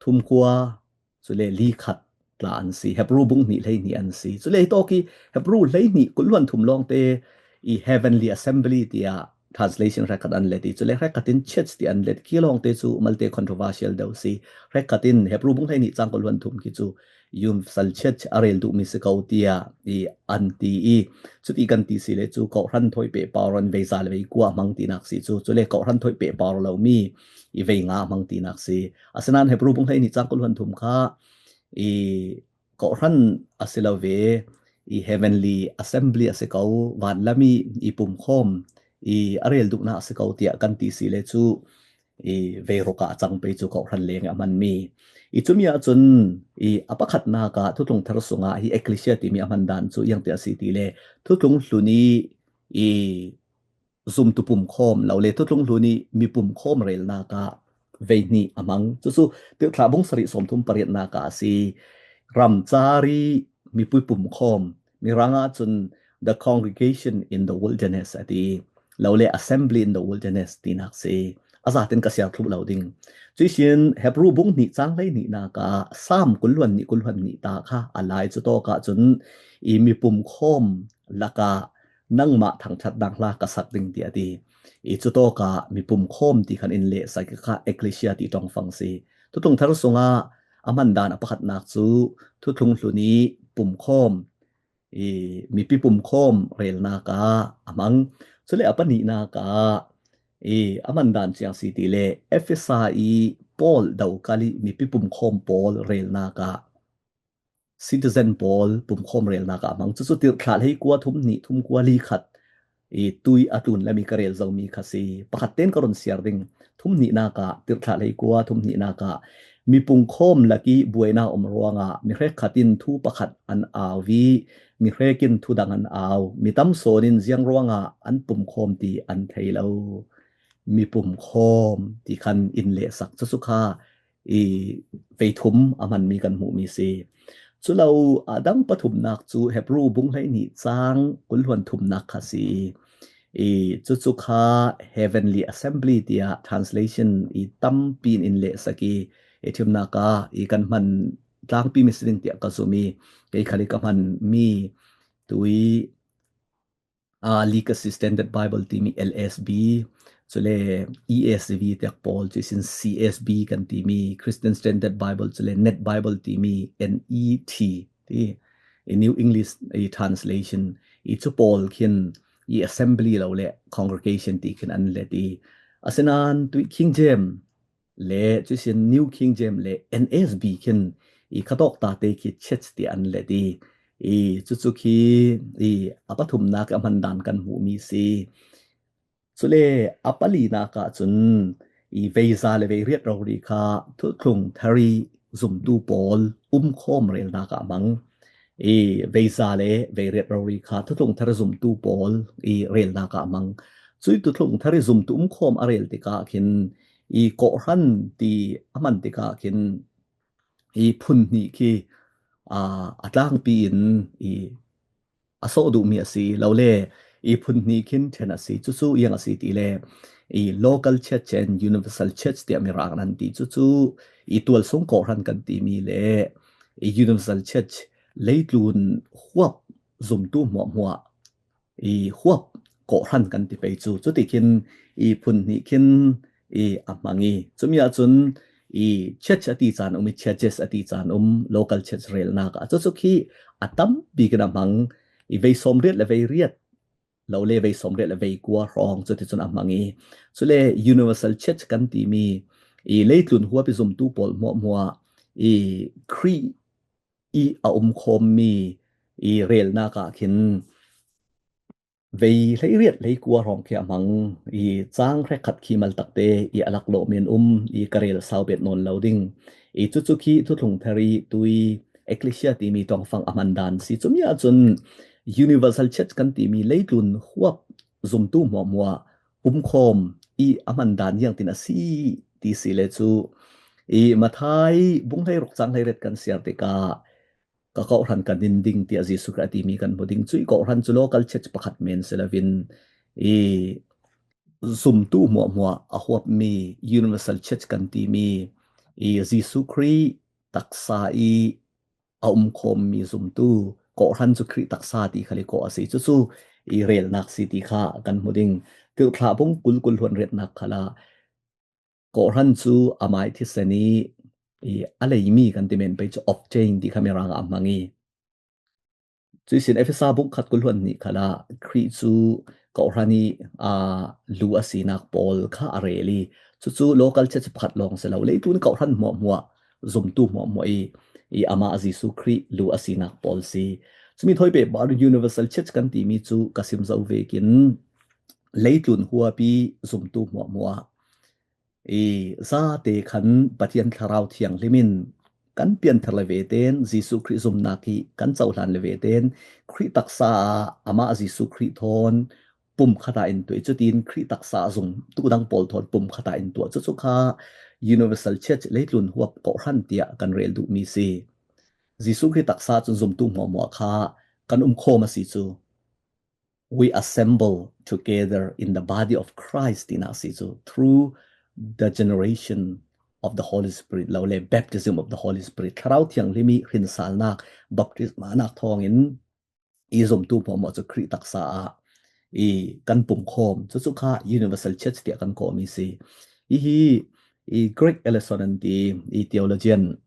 thum kua, cule li khat tla an si. Hebru bung hnih hleihnih an si. Cule hitawk i Hebru hleihnih kul hluan thum lawngte i heavenly assembly tiah translation hrekkhat an let i, cule hrekkhat in church tiah an let. Khi lawngte cu malte controversial deuh si. Hrekkhat in Hebru bung hleihnih cang kul hluan thum khi cu universal church a rel duhmi si ko tiah i an ti i, cuti kan ti si le cu kawhhran thawi pehpar in veiza le veikua a hmang tinak si cu, cule kawhhran thawi pehpar lomi i veinga a hmang tinak si. Asinain Hebru bung hleihnih cang kul hluan thum kha i kawhhran a si lo ve, i heavenly assembly a si ko, vanlam i i pumkhawm i a rel duhnak a si ko tiah kan ti si le cu i veiruk ah a cang pei cu kawhhran leng a hmanmi. I cumi ahcun i a pakhatnak ah Thuthlung Thar sungah hi ecclesia timi a hman dan cu iangte a si ti le, Thuthlung Hlun i i zumtu pumkhawm lo le Thuthlung Hlun i mi pumkhawm relnak ah veihnih a hmang. Cucu tirhthlah bung sarih sawmthum pariatnak ah a si. Ramcar i mipi pumkhawm, Mirang ahcun the congregation in the wilderness a ti, lo le assembly in the wilderness tinak si. A zaten ka siar thluh lo ding. Cuihsin Hebru bung hnih cang hleihnih nak ah Salm kul hluan hnih kul hluan hnih ta kha a lai, cutawk ahcun i mi pumkhawm lakah nangmah thangṭhatnak hla ka sak ding tiah a ti. I cutawk ah mi pumkhawm ti khan in lehsak i kha ecclesia ti ṭongfang si. Thuthlung Thar sungah a hman dan a pakhatnak cu Thuthlung Hlun i pumkhawm, i mipi pumkhawm relnak ah a hmang. Cule a pahnihnak ah i a hman dan ciang si ti le Efesa i Paul dokal i mipi pumkhawm pawl relnak ah citizen pawl pumkhawm relnak ah a hmang. Cucu tirhthlah hleikua thum hnih thum kua li khat i tui a tlun lami ka rel zomi kha si. Pakhat ten ka run siar ding. Thum hnihnak ah, tirhthlah hleikua thum hnihnak ah, mi pumkhawm lak i buainak um ruangah mi hrekkhat in thu pakhat an au i mi hrek in thu dang an au. Mi tam sawn in ziang ruangah an pumkhawm ti an thei lo. Mi pumkhawm ti khan in lehsak cucu kha i vei thum a hmanmi kan hmuhmi si. Culo a dang pathumnak cu Hebru bung hleihnih cang kul hluan thumnak kha si. I cucu kha heavenly assembly tiah translation i tampi in in lehsak i, i thimnak ah i kan hman tlangpi mi si ding tiah ka zum i, kei khal i ka hmanmi tui a Legacy Standard Bible timi L S B, cule E S V tiak pawl, cuisin C S B kan timi Christian Standard Bible, cule Net Bible timi N E T ti, i New English i translation, i cu pawl khin i assembly lo le congregation ti khin an let i, asinain tui King James le cuisin New King James le N S B khin i khatawk tate khi church ti an let i, i cucu khi i a pathumnak a hman dan kan hmuhmi si. Cule a palinak ah cun i veiza le veiriat rori kha thuthlung thar i zumtu pawl umkhawm relnak ah a hmang. I veiza le veiriat rori kha thuthlung thar zumtu pawl i relnak ah a hmang. Cui thuthlung thar i zumtu umkhawm a rel tikah khin i kawhhran ti a hman tikah khin i phun hnih khi, aa, a tlangpi in i a sawh duhmi a si lo le, i phun hnih khin ṭhen a si. Cucu iang a si ti le, i local church and universal church tiah Mirang nan ti. Cucu i tualsung kawhhran kan timi le i universal church, leitlun huap zumtu hmuahhmuah i huap kawhhran kan ti pei cu. Cuti khin i phun hnih khin i a hmang i, cumi ahcun i church a ti caan um i churches a ti caan um, local church relnak ah cucu khi a tampi khin a hmang i, vei sawmriat le vei riat lo le vei sawmriat le vei kua hrawng cuticun a hmang i, cule universal church kan timi i leitlun huap i zumtu pawl hmuahhmuah i Khrih i a umkhawmmi i relnak ah khin vei hleiriat hleikua hrawng khi a hmang i, cang hrekkhat khi maltakte i a laklawhmi an um i, ka rel sau bet nawn lo ding i, cucu khi thuthlung thar i tui ecclesia timi ṭongfang a hman dan si. Cumi ahcun universal church kan timi leitlun huap zumtu hmuahhmuah umkhawm i a hman dan ziangtin a si ti si le cu, i Matthai bung hleiruk cang hleiriat kan siar tikah ka kawhhran ka din ding tiah Jesuh Khrih a timi kan hmu ding. Cuih kawhhran cu local church pakhat men si loin i zumtu hmuahhmuah a huapmi universal church kan timi i Jesuh Khrih taksa i a umkhawmmi zumtu kawhhran cu Khrih taksa ti khal i kawh a si. Cucu i relnak si ti kha kan hmu ding. Tirhthlah bung kul kul hluan riatnak khalah kawhhran cu amai thisen i, i a leimi kan ti men pei cu obtain ti kha Mirang ah a hmang i. Cuihsin Efesa bung khat kul hluan hnih khalah Khrih cu kawhhran i, aa, lu a sinak pawl kha a rel i, cucu local church pakhat lawng si lo, leitlun kawhhran hmuahhmuah, zumtu hmuahhmuah i, i amah Jesuh Khrih lu a sinak pawl si. Cumi thawi pehpar universal church kan timi cu ka sim zo vekin leitlun huapi zumtu hmuahhmuah i zate khan Pathian Thlarau Thianghlim in kan pianthar le vetein Jesuh Khrih zumnak hi kan cohlan le vetein Khrih taksa ah amah Jesuh Khrih thawn pumkhat ah in tuah i, cutin Khrih taksa ah zumtu dang pawl thawn pumkhat ah in tuah. Cucu kha Universal Church, leitlun huap kawhhran tiah kan rel duhmi si. Jesuh Khrih taksa cun zumtu hmuahhmuah kha kan umkhawm a si cu. We assemble together in the body of Christ tinak si cu, through the generation of the Holy Spirit lo le baptism of the Holy Spirit, Thlarau Thianghlim i hrinsalnak, baptismanak thawngin i zumtu hmuahhmuah cu Khrih taksa ah i kan pumkhawm. Cucu kha Universal Church tiah kan kawhmi si. Hihi i Greg Ellerson an ti i theologian,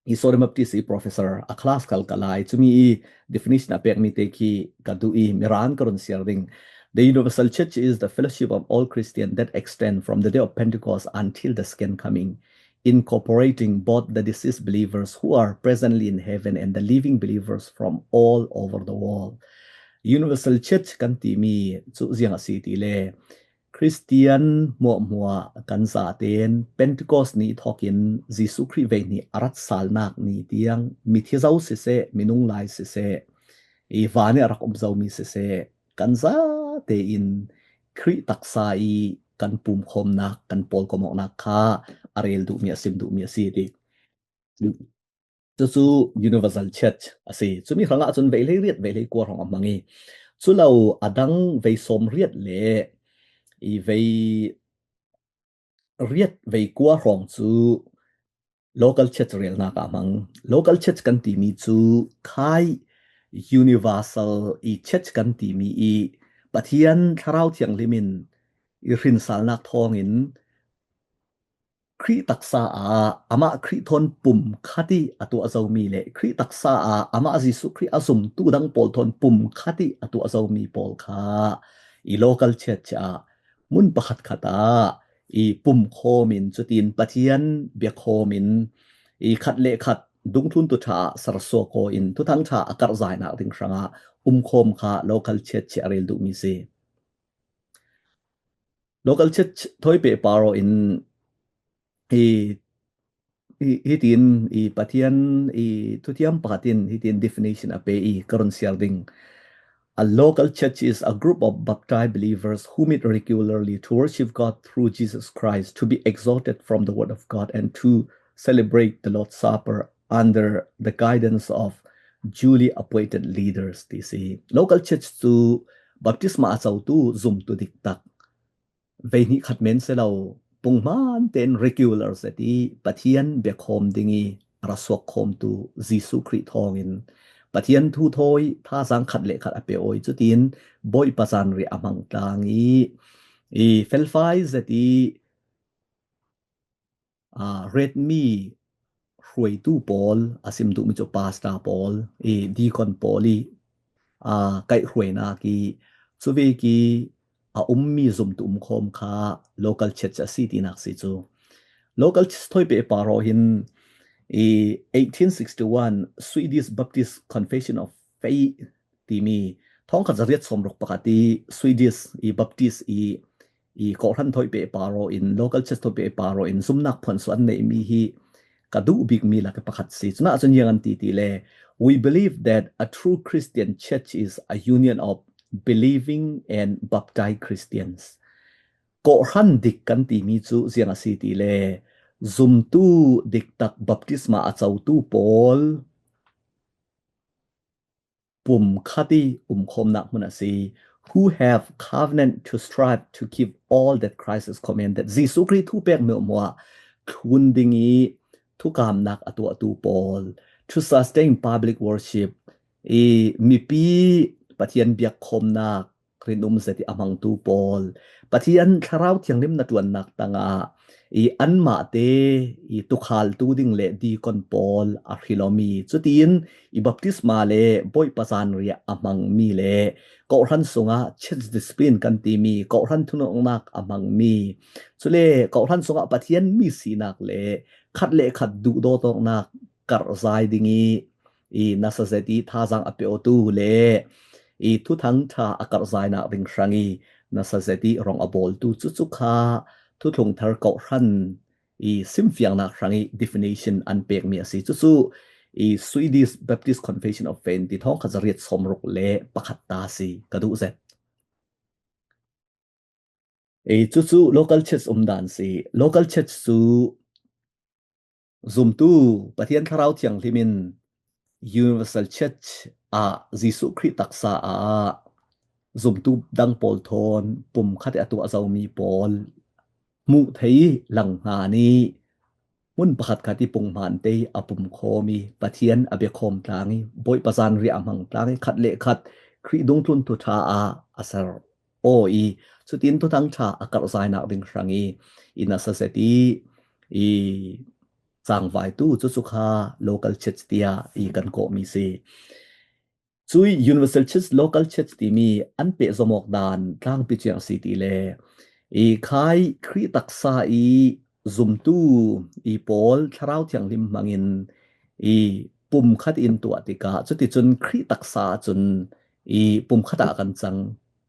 i Southern Baptist i professor a class kal ka lai, cumi i definition a pekmi te khi ka duh i Mirang ka run siar ding. The universal church is the fellowship of all Christians that extend from the day of Pentecost until the second coming, incorporating both the deceased believers who are presently in heaven and the living believers from all over the world. Universal Church kan timi cu ziang a si ti le, Khristian hmuahhmuah kan zaten Pentecost ni thawkin Jesuh Khrih veihnih a rat salnak ni tiang mithi zo siseh, minung lai siseh, i van i a rak um zomi siseh, kan zate in Khrih taksa i kan pumkhawmnak, kan pawlkomawknak kha a rel duhmi, a sim duhmi a si ti. Cucu Universal Church a si. Cumi hrangah cun vei hleiriat, vei hleikua hrawng a hmang i, culo a dang vei sawmriat le i vei riat, vei kua hrawng cu local church relnak ah a hmang. Local church kan timi cu khai universal i church kan timi i Pathian Thlarau Thianghlim in i hrinsalnak thawngin Khrih taksa ah amah Khrih thawn pum khat i a tuah zomi le Khrih taksa ah amah Jesuh Khrih a zumtu dang pawl thawn pum khat i a tuah zomi pawl kha i local church ah mun pakhat khat ah i pumkhawm in, cutin Pathian biakhawm in i khat le khat dungthluntu ṭha ah sersuak aw in Thuthang ṭha a karhzainak ding hrangah umkhawm kha local church a rel duhmi si. Local church thawi pehpar aw in i, i, hitin i Pathian i thuthiam pakhat in hitin definition a pe i ka run siar ding. A local church is a group of baptized believers who meet regularly to worship God through Jesus Christ, to be exhorted from the Word of God, and to celebrate the Lord's Supper under the guidance of duly appointed leaders, ti si. Local church cu baptisma a cotu zumtu diktak, veihnih khat men si lo, punghman tein regular zet i Pathian biakhawm ding i a ra suak khawmtu Jesuh Khrih thawngin Pathian thu thawi thazaang khat le khat a pe aw i, cutin Bawipa zanriah a hmang tlang i, i felfai zet i, aa, retmi hruaitu pawl, a sim duhmi cu pastor pawl i, deacon pawl i, aa, kaihhruainak i, cuvek i a ummi zumtu umkhawm kha local church a si tinak si cu. Local church thawi pehpar aw hin i eighteen sixty-one Swedish Baptist Confession of Faith timi, thawngkhat zariat sawmruk pakhat i Swedish i Baptist i, i kawhhran thawi pehpar aw in, local church thawi pehpar aw in zumnak phuansuah an neihmi hi ka duh bikmi lak pakhat si. Cunah cun ziang an ti ti le, "We believe that a true Christian church is a union of believing and baptized Christians." Kawhhran dik kan timi cu ziang a si ti le, zumtu diktak baptisma a cotu pawl pumkhat i umkhawmnak hmun a si. Who have covenant to strive to keep all that Christ has commanded. Jesuh Khrih thu pek hmuahhmuah thlun ding i thukamnak a tuahtu pawl. To sustain public worship. I mipi Pathian biakkhawmnak rinum zet i a hmangtu pawl, Pathian Thlarau Thianghlim na ṭuannak tangah i anmahte i tukhaltu ding le dikon pawl a hrilawmi, cutiin i baptisma le Bawipa zanriah a hmangmi le kawhhran sungah church discipline kan timi kawhhran thunawknak a hmangmi, cule kawhhran sungah Pathian mi sinak le khat le khat duhdawtawknak karhzai ding i i nasa zet i thazaang a pe awtu le i Thuthang ṭha a karhzainak ding hrang i nasa zet i rong a bawltu cucu kha Thuthlung Thar kawhhran i simfiangnak hrang i definition an pekmi a si. Cucu i Swedish Baptist Confession of Faith ti thawngkhat zariat sawmruk le pakhat ta a si ka duh zet. I cucu local church umdan si. Local church cu zumtu Pathian Thlarau Thianghlim in Universal Church ah Jesuh Khrih taksa ah zumtu dang pawl thawn pumkhat i a tuah zomi pawl hmuh thei i lang hna nih hmun pakhat khat i punghman te i a pumkhawm i Pathian a biakhawm tlang i Bawipa zanriah a hmang tlang i khat le khat Khrih dungthlun thuṭha ah a ser aw i cutin Thuthang ṭha a karhzainak ding hrang i i nasa zet i i cangvaitu cucu kha local church tiah i kan kawhmi si. Cui Universal Church, Local Church timi an pehzom awk dan tlangpi ciang a si ti le i khai Khrih taksa i zumtu i pawl Thlarau Thianghlim hmangin i pumkhat in tuah tikah cuticun Khrih taksa cun i pumkhat ah kan cang.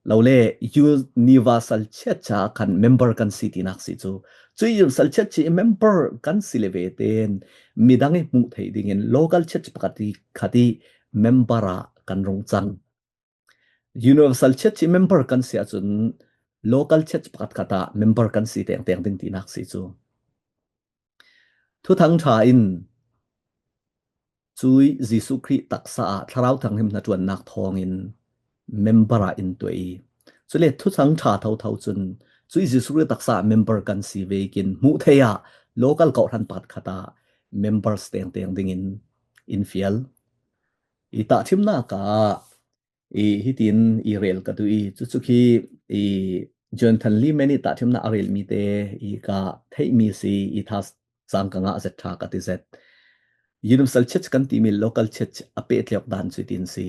Lole Universal Church ah khan member kan si tinak si cu. Cui Universal Church i member kan si le ve tein midang i hmuh theih dingin local church pakhat i khat i member ah kan rung cang. Universal Church i member kan si ahcun local church pakhat khat ah member kan si tengteng ding tinak si cu. Thuthang ṭha in cui Jesuh Khrih taksa ah Thlarau Thianghlim hnaṭuannak thawngin member ah in tuah i cule Thuthang ṭha thotho cun cui Jesuh Khrih taksa ah member kan si vekin hmuh theih ah local kawhhran pakhat khat ah members tengteng dingin in fial. I tahṭhimnak ah i hitin i rel ka duh i cucu khi i Jonathan Leeman i tahṭhimnak a relmi te i ka theihmi si i thazaang ka ngah zet ṭha ka ti zet. Universal Church kan timi local church a pehtlaih awk dan cu hitin si.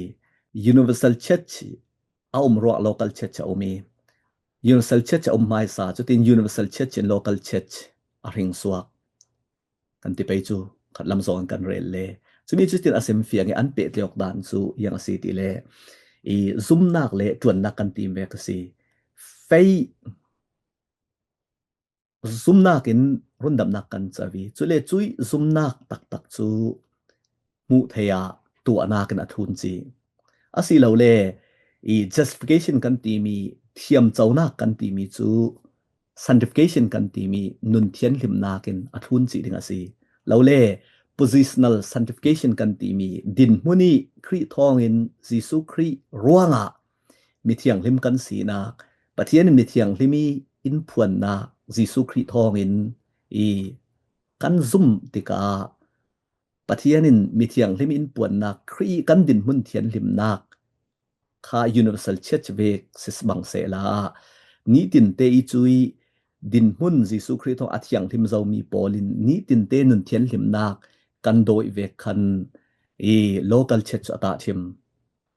Universal Church a um ruak local church a um i Universal Church a um hmaisa cutin Universal Church in local church a hringsuak kan ti pei cu khat lam zong in kan rel le. Cumi cutin a simfiang i an pehtlaih awk dan cu ziang a si ti le i zumnak le ṭuannak kan timi vek a si. Faith zumnak in rundamnak kan co i cule cui zumnak taktak cu hmuh theih ah tuahnak in a thlun cih. Asilole i justification kan timi thiamconak kan timi cu sanctification kan timi nun thianhlimnak in a thlun cih ding a si. Lole positional sanctification kan timi dinhmun i Khrih thawngin Jesuh Khrih ruangah mithianghlim kan sinak, Pathian in mithianghlim i in phuannak Jesuh Khrih thawngin i kan zum tikah Pathian in mithianghlim in puannak Khrih kan dinhmun thianhlimnak kha Universal Church vek si bang sehla nitin te i cui dinhmun Jesuh Khrih thawng a thianghlim zomi pawl in nitin te nun thianhlimnak kan dawih vek khan i local church a tahṭhim.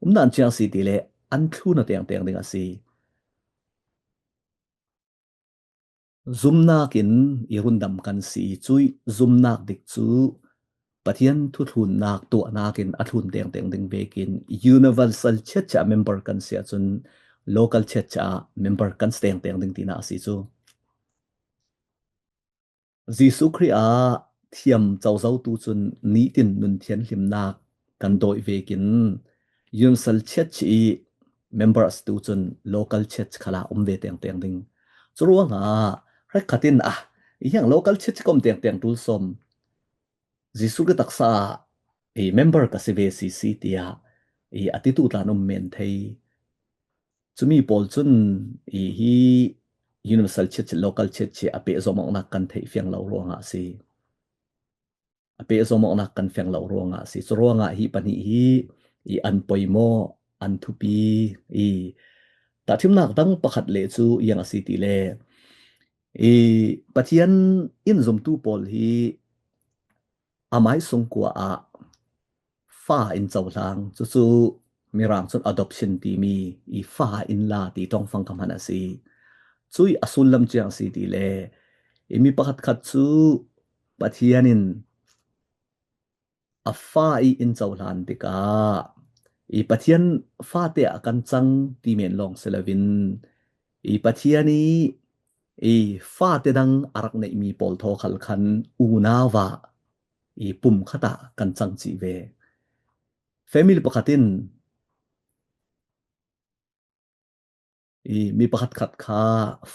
Umdan ciang si ti le an thlun a tengteng ding a si. Zumnak in i rundam kan si i cui zumnak dik cu Pathian thuthlunnak tuahnak in a thlun tengteng ding vekin Universal Church ah member kan si ahcun local church ah member kan si tengteng ding tinak a si cu. Jesuh Khrih ah thiam cozotu cun nitin nun thianhlimnak kan dawih vekin Universal Church i member a situ cun local church khalah um ve tengteng ding. Curuangah hrekkhat in, ah, i hiang local church kom tengteng tul sawm Jesuh Khrih taksa ah i member ka si ve sisi tiah i a titu tlan um men thei. Cumi pawl cun i hi Universal Church, Local Church hi a pehzom awknak kan theih fiang lo ruangah a si. A pehzom awknak kan fiang lo ruangah a si. Curuangah hi pahnih hi i an poimaw, an thupi, i tahṭhimnak dang pakhat le cu iang a si ti le i Pathian in zumtu pawl hi amai sungkua ah fa in cohlang, cucu Mirang cun adoption timi i fa in la ti ṭongfang ka hman a si. Cui a sullam ciang a si ti le i mi pakhatkhat cu Pathian in a fa i in cohlan tikah i Pathian fate ah kan cang ti men lawng si loin i Pathian i i fate dang a rak neihmi pawl thaw khal khan unau ah i pumkhat ah kan cang cih ve. Family pakhat in i mi pakhatkhat kha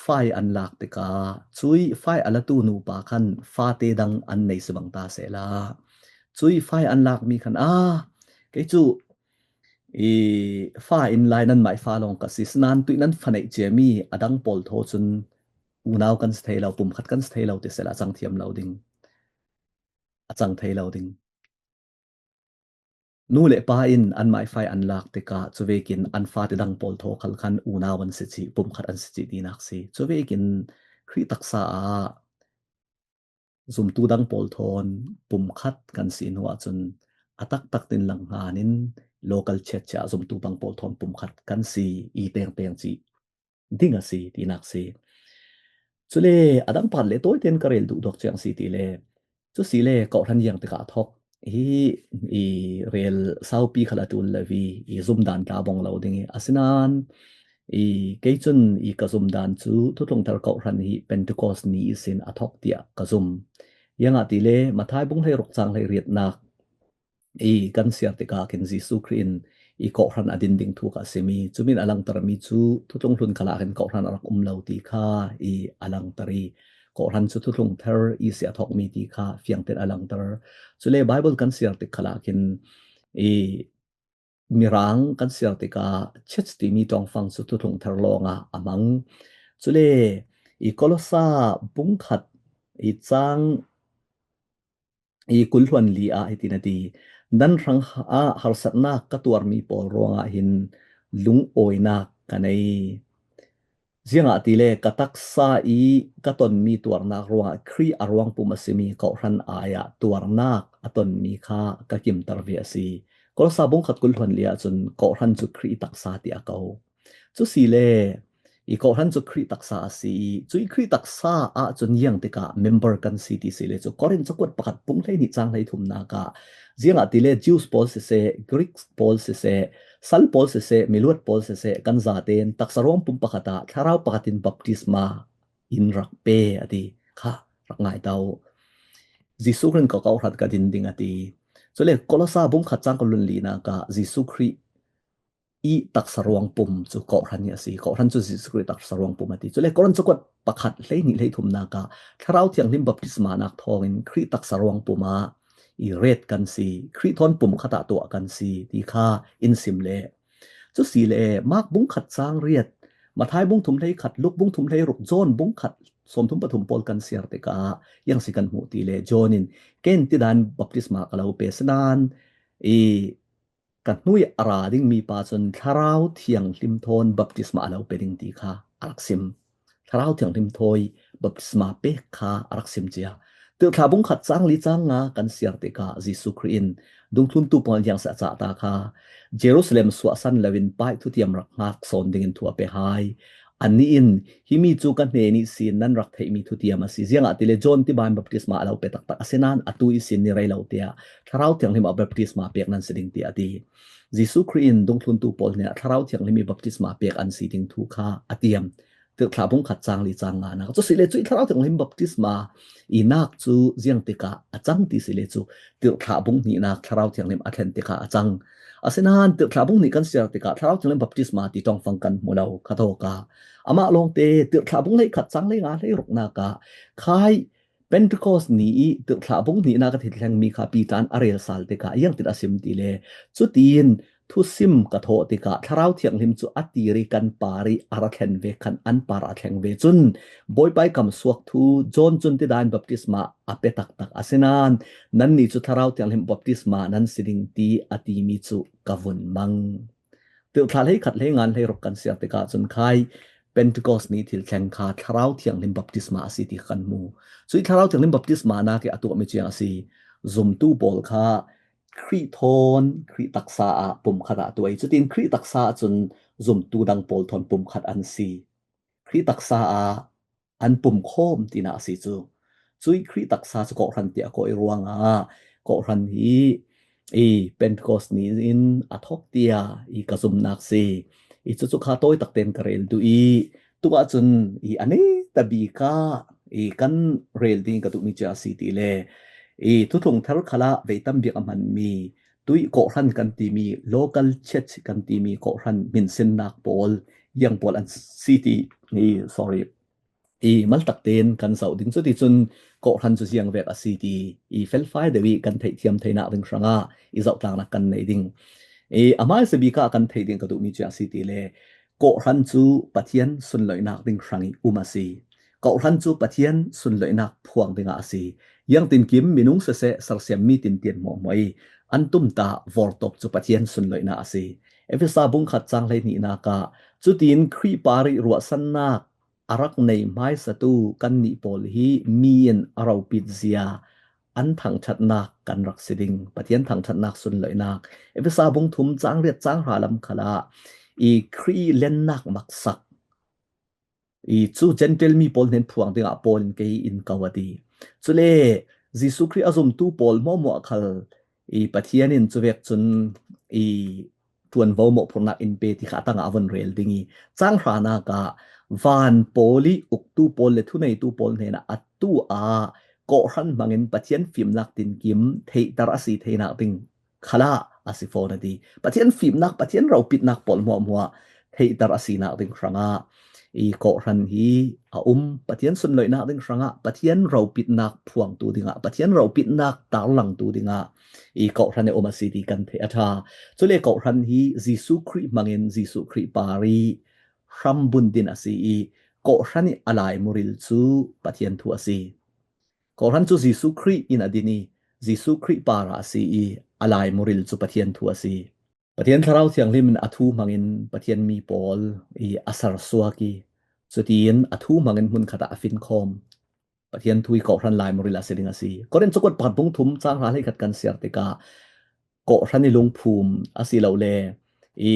fa i an lak tikah cui fa i a latu nupa khan fate dang an nei si bang ta sehla, cui fa i an lakmi khan, ah, kei cu i fa in lai, nanmah i fa lawng ka si, sinain tuih nan fa neih ciami a dang pawl thaw cun unau kan si thei lo, pumkhat kan si thei lo ti sehla a cang thiam lo ding, a cang thei lo ding. Nu le pa in anmah i fa i an lak tikah cuvekin an fate dang pawl thaw khal khan unau an si cih, pumkhat an si cih tinak si. Cuvekin Khrih taksa ah zumtu dang pawl thawn pumkhat kan si hnu ahcun a taktak tin langhngan in local church ah zumtu dang pawl thawn pumkhat kan si i tengteng cih ding a si tinak si. Cule a dang part le tawiten ka rel duhduak ciang si ti le, cu si le kawhhran ziang tikah a thok hi i rel saupi khal a ṭul lo i, i zumdan tla bawng lo ding i, asinain i kei cun i ka zumdan cu Thutlung Thar kawhhran hi Pentecost ni ihsin a thok tiah ka zum. Ziangahtile Matthai bung hleiruk cang hleiriatnak i kan siar tikah khin Jesuh Khrih in i kawhhran a din ding thu kha a simi, cumin a langtermi cu Thutlung Hlun khalah khin kawhhran a rak um lo ti kha i a langter i, kawhhran cu Thutlung Thar ihsi a thawkmi ti kha fiangten a langter. Cule Bible kan siar tik khalah khin i Mirang kan siar tikah church timi ṭongfang cu Thutlung Thar lawngah a mang. Cule i Kolosa bungkhat i cang i kul hluan li ah hitin a ti, nan hrang ah harsatnak ka tuarmi pawl ruangah hin lungawinak ka nei. Ziangahtile ka taksa i ka tonmi tuarnak ruangah Khrih a ruangpum a simi kawhhran ai ah tuarnak a tonmi kha ka kimter ve a si. Kolosa bungkhat kul hluan li ahcun kawhhran cu Khrih taksa tiah a ko. Cu si le i kawhhran cu Khrih taksa a si i, cui Khrih taksa ahcun ziang tikah member kan si ti si le cu Korin cakuat pakhat bung hleihnih cang hleithumnak ah, ziangahtile Jews pawl siseh, Greek pawl siseh, sal pawl siseh, miluat pawl siseh, kan zaten taksa ruangpum pakhat ah thlarau pakhat in baptisma in rak pe a ti kha rak ngai ta uh. Jesuh Khrih in ka kawhhran ka din ding a ti. Cule Kolosa bungkhat cang kul hluan linak ah Jesuh Khrih i taksa ruangpum cu kawhhran hi a si. Kawhhran cu Jesuh Khrih taksa ruangpum a ti. Cule Korin cakuat pakhat hleihnih hleithumnak ah Thlarau Thianghlim baptismanak thawngin Khrih taksa ruangpum ah i ret kan si. Khrih thawn pumkhat ah tuah kan si ti kha in sim le. Cu si le Mark bungkhat cang riat, Matthai bung thum hleikhat, Luk bung thum hleiruk, John bungkhat sawmthum pathum pawl kan siar tikah ziang si kan hmuh ti le John in, ken tidan baptisma ka lo pe, sinain i ka hnuai a ra dingmi pa cun Thlarau Thianghlim thawn baptisma a lo pe ding ti kha a rak sim. Thlarau Thianghlim thawi baptisma pek kha a rak sim cia. Tirhthlah bungkhat cang li cang nga kan siar tikah Jesuh Khrih in dungthluntu pawl ziang si a cah ta kha Jerusalem suahsan loin paih thutiam rak hngak sawn dingin thu a pe hai. Annih in, himi cu ka hnen ihsin nan rak theihmi thutiam a si. Ziangahtile John tibai in baptisma a lo pe taktak, asinain atu ihsin ni rei lo tiah Thlarau Thianghlim ah baptisma pek nan si ding, tiah a ti. Jesuh Khrih in dungthluntu pawl hnenah Thlarau Thianghlim i baptisma pek an si ding thu kha a tiam. Tirhthlah bungkhat cang li cang nga nak. Cu si le cu i Thlarau Thianghlim baptisma i nak cu ziang tikah a cang ti si le cu tirhthlah bung hnihnak Thlarau Thianghlim a thlen tikah a cang. Asinain tirhthlah bung hnih kan siar tikah Thlarau Thianghlim baptisma ti tawngfang kan hmu lo kha tawka. Amah lawngte tirhthlah bung hleikhat cang hleinga hleiruknaka khai Pentecost ni i tirhthlah bung hnihna ka thil thlengmi kha Peter in a relsal tikah iangtin a sim ti le. Cutin thusim ka thawh tikah Thlarau Thianghlim cu a tiri kan parih a ra thlen ve khan an par a thleng ve cun Bawipa i kam suak thu John cun tidai in baptisma a pe taktak asinain nannih cu Thlarau Thianghlim baptisma nan si ding ti a timi cu ka vun mang. Tirhthlah hleikhat hleinga hleiruk kan siar tikah cun khai Pentecost ni thil thleng kha Thlarau Thianghlim baptisma a si ti kan hmu. Cui Thlarau Thianghlim baptisma nak i a tuahmi ciang a si. Zumtu pawl kha Khrih thawn Khrih taksa ah pumkhat ah tuai. Cutin Khrih taksa ah cun zumtu dang pawl thawn pumkhat an si. Khrih taksa ah an pumkhawm tinak a si cu. Cui Khrih taksa cu kawhhran tiah a kawh i ruangah kawhhran hi i Pentecost ni in a thawk tia i ka zumnak si. I cucu kha tawi takten ka rel duh i tuah cun i a neta bik ah i kan rel ding ka duhmi cia a si ti le i Thuthlung Thar khalah vei tam bik a hmanmi tui kawhhran kan timi local church kan timi kawhhran hminsinnak pawl iang pawl an si ti i sorry i maltak tein kan zoh ding. Cuticun kawhhran cu ziang vek a si ti i felfai deuh i kan theihthiam theinak ding hrangah i zohtlangnak kan nei ding. I a hmaisa bik ah kan theih ding ka duhmi cu a si ti le kawhhran cu Pathian sunloihnak ding hrang i um a si. Kawhhran cu Pathian sunloihnak phuang dingah a si. Iangtinkim minung siseh sersiammi tintian hmuahhmuah i an tumtah vortop cu Pathian sunloihnak a si. Efesa bung khat cang hleihnihnak ah cutin Khrih parih ruahsannak a rak nei hmaisatu kannih pawl hi mi in a ropit zia an thangṭhatnak kan rak si ding. Pathian thangṭhatnak sunloihnak. Efesa bung thum cang riat cang hra lam khalah i Khrih lennak maksak i cu Gentile mi pawl hnen phuang dingah Paul in kei in ko a ti. Cule Jesuh Khrih a zumtu pawl hmuahhmuah khal i Pathian in cuvek cun i ṭuanvo mawhphurhnak in pe ti kha a tangah a von rel ding i cang hranak ah van pawl i uktu pawl le thuneitu pawl hnenah a tu ah kawhhran hmangin Pathian fimnak tinkim theihter a si theinak ding khalah a si fawn a ti. Pathian fimnak, Pathian ropitnak pawl hmuahhmuah theihter a sinak ding hrangah i kawhhran hi a um. Pathian sunloihnak ding hrangah Pathian ropitnak phuangtu dingah, Pathian ropitnak tarlangtu dingah i kawhhran i um a si ti kan theih a ṭha. Cule kawhhran hi Jesuh Khrih hmangin Jesuh Khrih parih hrambun din a si i kawhhran i a lai muril cu Pathian thu a si. Kawhhran cu Jesuh Khrih in a din i Jesuh Khrih parah a si i a lai muril cu Pathian thu a si. Pathian Thlarau Thianghlim in a thu hmangin Pathian mi pawl i a sersuak i cutiin a thu hmangin hmunkhat ah a finkhawm. Pathian thu i kawhhran lai muril a si ding a si. Korin cakuat pakhat bung thum cang hra hleikhat kan siar tikah kawhhran i lungphum a si lo le i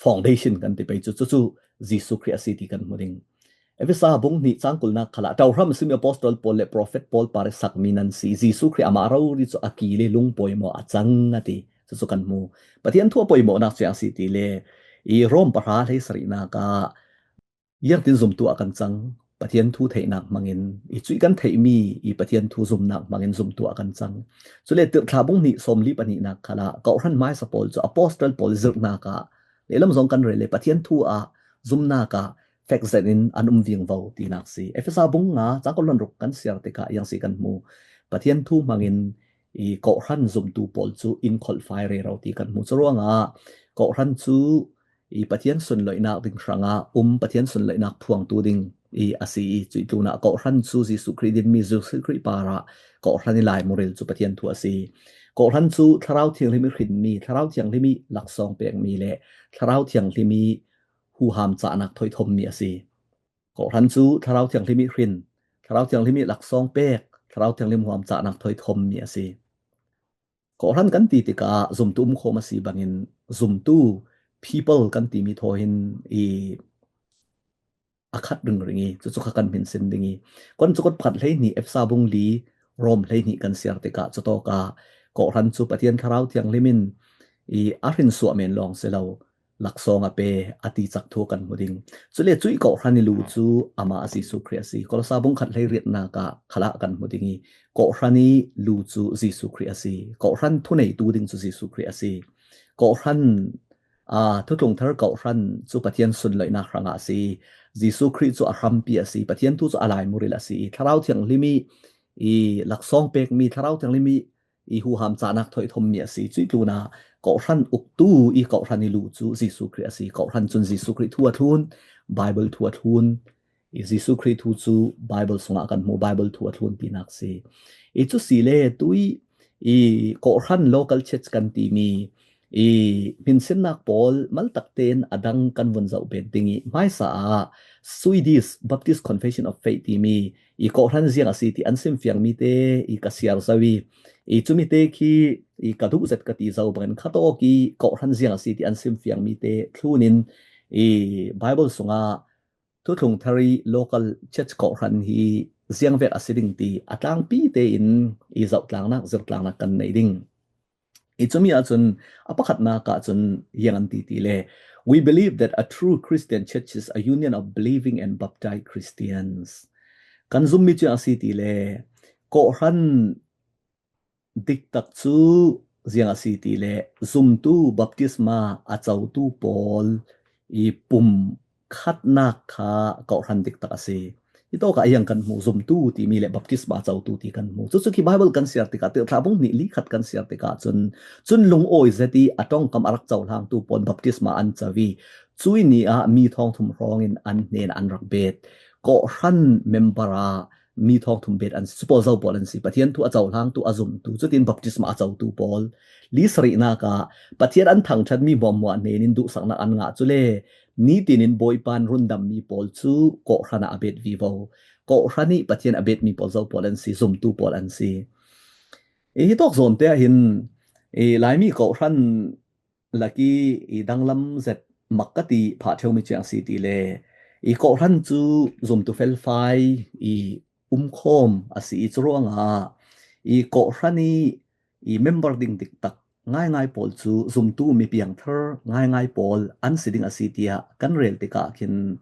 foundation kan ti pei cu cucu Jesuh Khrih a si ti kan hmu ding. Efesa bung hnih cang kulnak khalah ṭauhram a simi apostol pawl le profet pawl parih sakmi nan si. Jesuh Khrih amah rori cu a kil i lungpawi maw a cang a ti. Cucu kan hmu. Pathian thu a poimawhnak cu a si ti le i Rom pahra hleisarihnak ah iangtin zumtu a kan cang. Pathian thu theihnak hmangin i cuih kan theihmi i Pathian thu zumnak hmangin zumtu a kan cang. Cule tirhthlah bung hnih sawmli pahnihnak khalah kawhhran hmaisa pawl cu apostol pawl zirhnak ah lehlam zong kan rel le Pathian thu ah zumnak ah fekzenin an um vingvo tinak si. Efesa bung nga cang kul hluan ruk kan siar tikah iang si kan hmu. Pathian thu hmangin i kawhhran zumtu pawl cu in kholhfai rero ti kan hmu. Curuangah kawhhran cu i Pathian sunloihnak ding hrangah um Pathian sunloihnak phuangtu ding i a si i cuih tlunah kawhhran cu Jesuh Khrih dinmi Jesuh Khrih parah kawhhran i lai muril cu Pathian thu a si. Kawhhran cu Thlarau Thianghlim i hrinmi, Thlarau Thianghlim i laksawng pekmi le Thlarau Thianghlim i huham cahnak thoithommi a si. Kawhhran cu Thlarau Thianghlim i hrin, Thlarau Thianghlim i laksawng pek, Thlarau Thianghlim huham cahnak thoithommi a si. Kawhhran kan ti tikah zumtu umkhawm a si bangin zumtu people kan timi thaw hin i a khat ringring i cucu kha kan hminsin ding i Korin cakuat pakhat hleihnih Efesa bung li Rom hleihnih kan siar tikah cutawkah kawhhran cu Pathian Thlarau Thianghlim in i a hrinsuah men lawng si lo laksawng a pe a ti cak thu kan hmu ding. Cule cuih kawhhran i lu cu amah a Jesuh Khrih a si. Kolosa bung khat hleiriatnak ah khalah kan hmu ding i kawhhran i lu cu Jesuh Khrih a si. Kawhhran thuneitu ding cu Jesuh Khrih a si. kawhhran, aa, thutlung thar kawhhran cu Pathian sunloihnak hrangah a si. Jesuh Khrih cu a hrampi a si. Pathian thu cu a laimuril a si. Thlarau Thianghlim i, i laksawng pekmi, Thlarau Thianghlim i, i huham cahnak thoih thommi a si. Cuih tlunah kawhhran uktu i kawhhran i lu cu Jesuh Khrih a si. Kawhhran cun Jesuh Khrih thu a thlun, Bible thu a thlun. I Jesuh Khrih thu cu Bible sungah kan hmu, Bible thu a thlunpinak si. I cu si le tui i kawhhran local church kan timi i hminsinnak pawl maltak tein a dang kan vun zoh bet ding i hmaisa ah Swedish Baptist Confession of Faith timi i kawhhran ziang a si ti an simfiangmi te i ka siar zo i, i cumi te khi i ka duh zet ka ti zo bangin khatawk i kawhhran ziang a si ti an simfiangmi te thlun in i Bible sungah thutlung thar i local church kawhhran hi ziangvek a si ding ti a tlangpi tein i zohtlangnak, zirtlangnak kan nei ding. I cumi ahcun a pakhatnak ahcun ziang an ti ti le, "We believe that a true Christian church is a union of believing and baptized Christians." Kan zummi cu a si ti le, kawhhran diktak cu ziang a si ti le, zumtu baptisma a cotu pawl i pum khatnak kha kawhhran diktak a si. Hitawk ah ziang kan hmu, zumtu timi le baptisma a cotu ti kan hmu. Cucu khi Bible kan siar tikah, Tirhthlah bung hnih li khat kan siar tikah cun, cun lungawi zet i a ṭongkam a rak cohlangtu pawl baptisma an co i, cuih ni ah mi thawngthum hrawngin an hnen an rak bet. Kawhhran member ah mi thawngthum bet an si, cu pawl zo pawl an si. Pathian thu a cohlangtu, a zumtu, cutin baptisma a cotu pawl. Li sarihnak ah Pathian an thangṭhatmi hmuahhmuah hnenin duhsaknak an ngah. Cule nitin in Bawipa in rundammi pawl cu kawhhran ah a bet vivo. Kawhhran i Pathian a betmi pawl zo pawl an si, zumtu pawl an si. I hitawk zawnte ah hin i Laimi kawhhran lak i, i danglam zet mak ka ti phah ṭheumi cu a si ti le, i kawhhran cu zumtu felfai i umkhawm a si i, curuangah i kawhhran i, i member ding diktak ngaingai pawl cu zumtu mi piangthar ngaingai pawl an si ding a si tiah kan rel tikah khin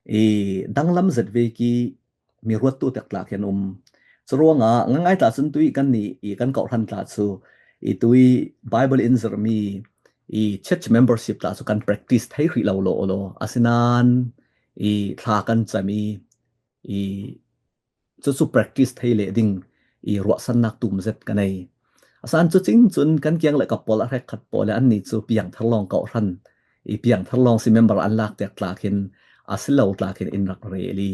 i danglam zet vek i mi ruattu tek tla khin um. Curuangah ngaingai tla cun tui kan nih i kan kawhhran tla cu i tui Bible in zirmi i church membership tla cu kan practice thei hrih lo law law. Asinain i thla kan cam i, i cucu practice thei leh ding i ruahsannak tum zet ka nei. Asinain cucing cun kan kiang le ka pawl a hrekkhat pawl le annih cu piangthar lawng kawhhran i piangthar lawng si member an lak tek tla khin a si lo tla khin in rak rel i,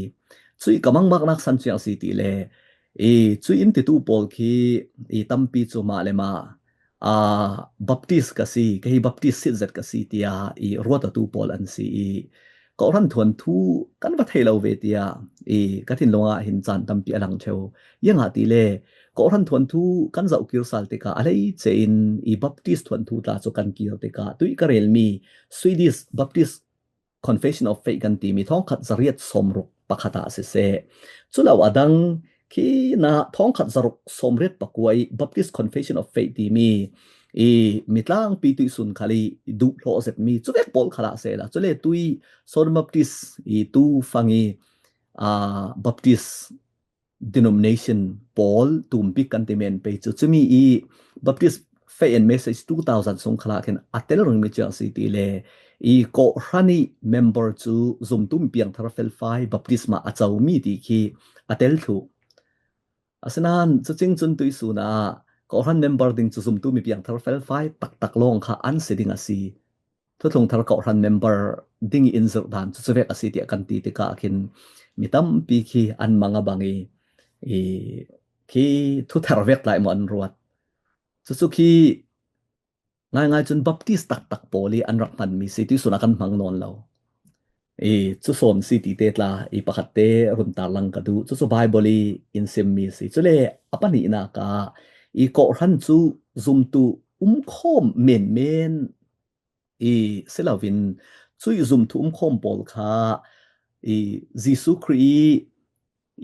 cuih ka mangmaknak san cu a si ti le, i cuih in titu pawl khi i tampi cu mah le mah, aa, Baptist ka si, kei hi Baptist sit zet ka si tiah i ruat atu pawl an si i, kawhhran thuanthu kan va thei lo ve tiah i ka thinlung ah hin caan tampi a lang ṭheu. Ziangah ti le, kawhhran thuanthu kan zoh kir sal tikah a lei cein i Baptist thuanthu tla cu kan kir tikah tui ka relmi Swedish Baptist Confession of Faith kan timi thawngkhat zariat sawmruk pakhat ah siseh, cu lo a dang khi na thawngkhat zaruk sawmriat pakua i Baptist Confession of Faith timi i mitlangpi tuihsun khal i duhhlawh zetmi cuvek pawl khal ah sehla, cule tui Southern Baptist i tu fang i, aa, Baptist denomination pawl tumbik kan ti men pei cu, cumi i Baptist Faith and Message two thousand sung khalah khin a tel ringmi cu a si ti le, i kawhhran i member cu zumtu mi piangthar felfai baptisma a comi ti khi a tel thluh. Asinain cucing cun tuihsun ah kawhhran member ding cu zumtu mi piangthar felfai taktak lawng kha an si ding a si. Thutlung thar kawhhran member ding i in zirh dan cu cuvek a si tiah kan ti tikah khin mi tampi khi an mang a bang i, i khi thuthar vek lai maw an ruat. Cucu khi ngaingai cun Baptist taktak pawl i an rak hmanmi si, tuihsun a kan hmang nawn lo. I cu sawn si ti te tla i pakhat te run tarlang ka duh. Cucu Bible i in simmi si. Cule a pahnihnak ah i kawhhran cu zumtu umkhawm menmen i si loin, cuih zumtu umkhawm pawl kha i Jesuh Khrih i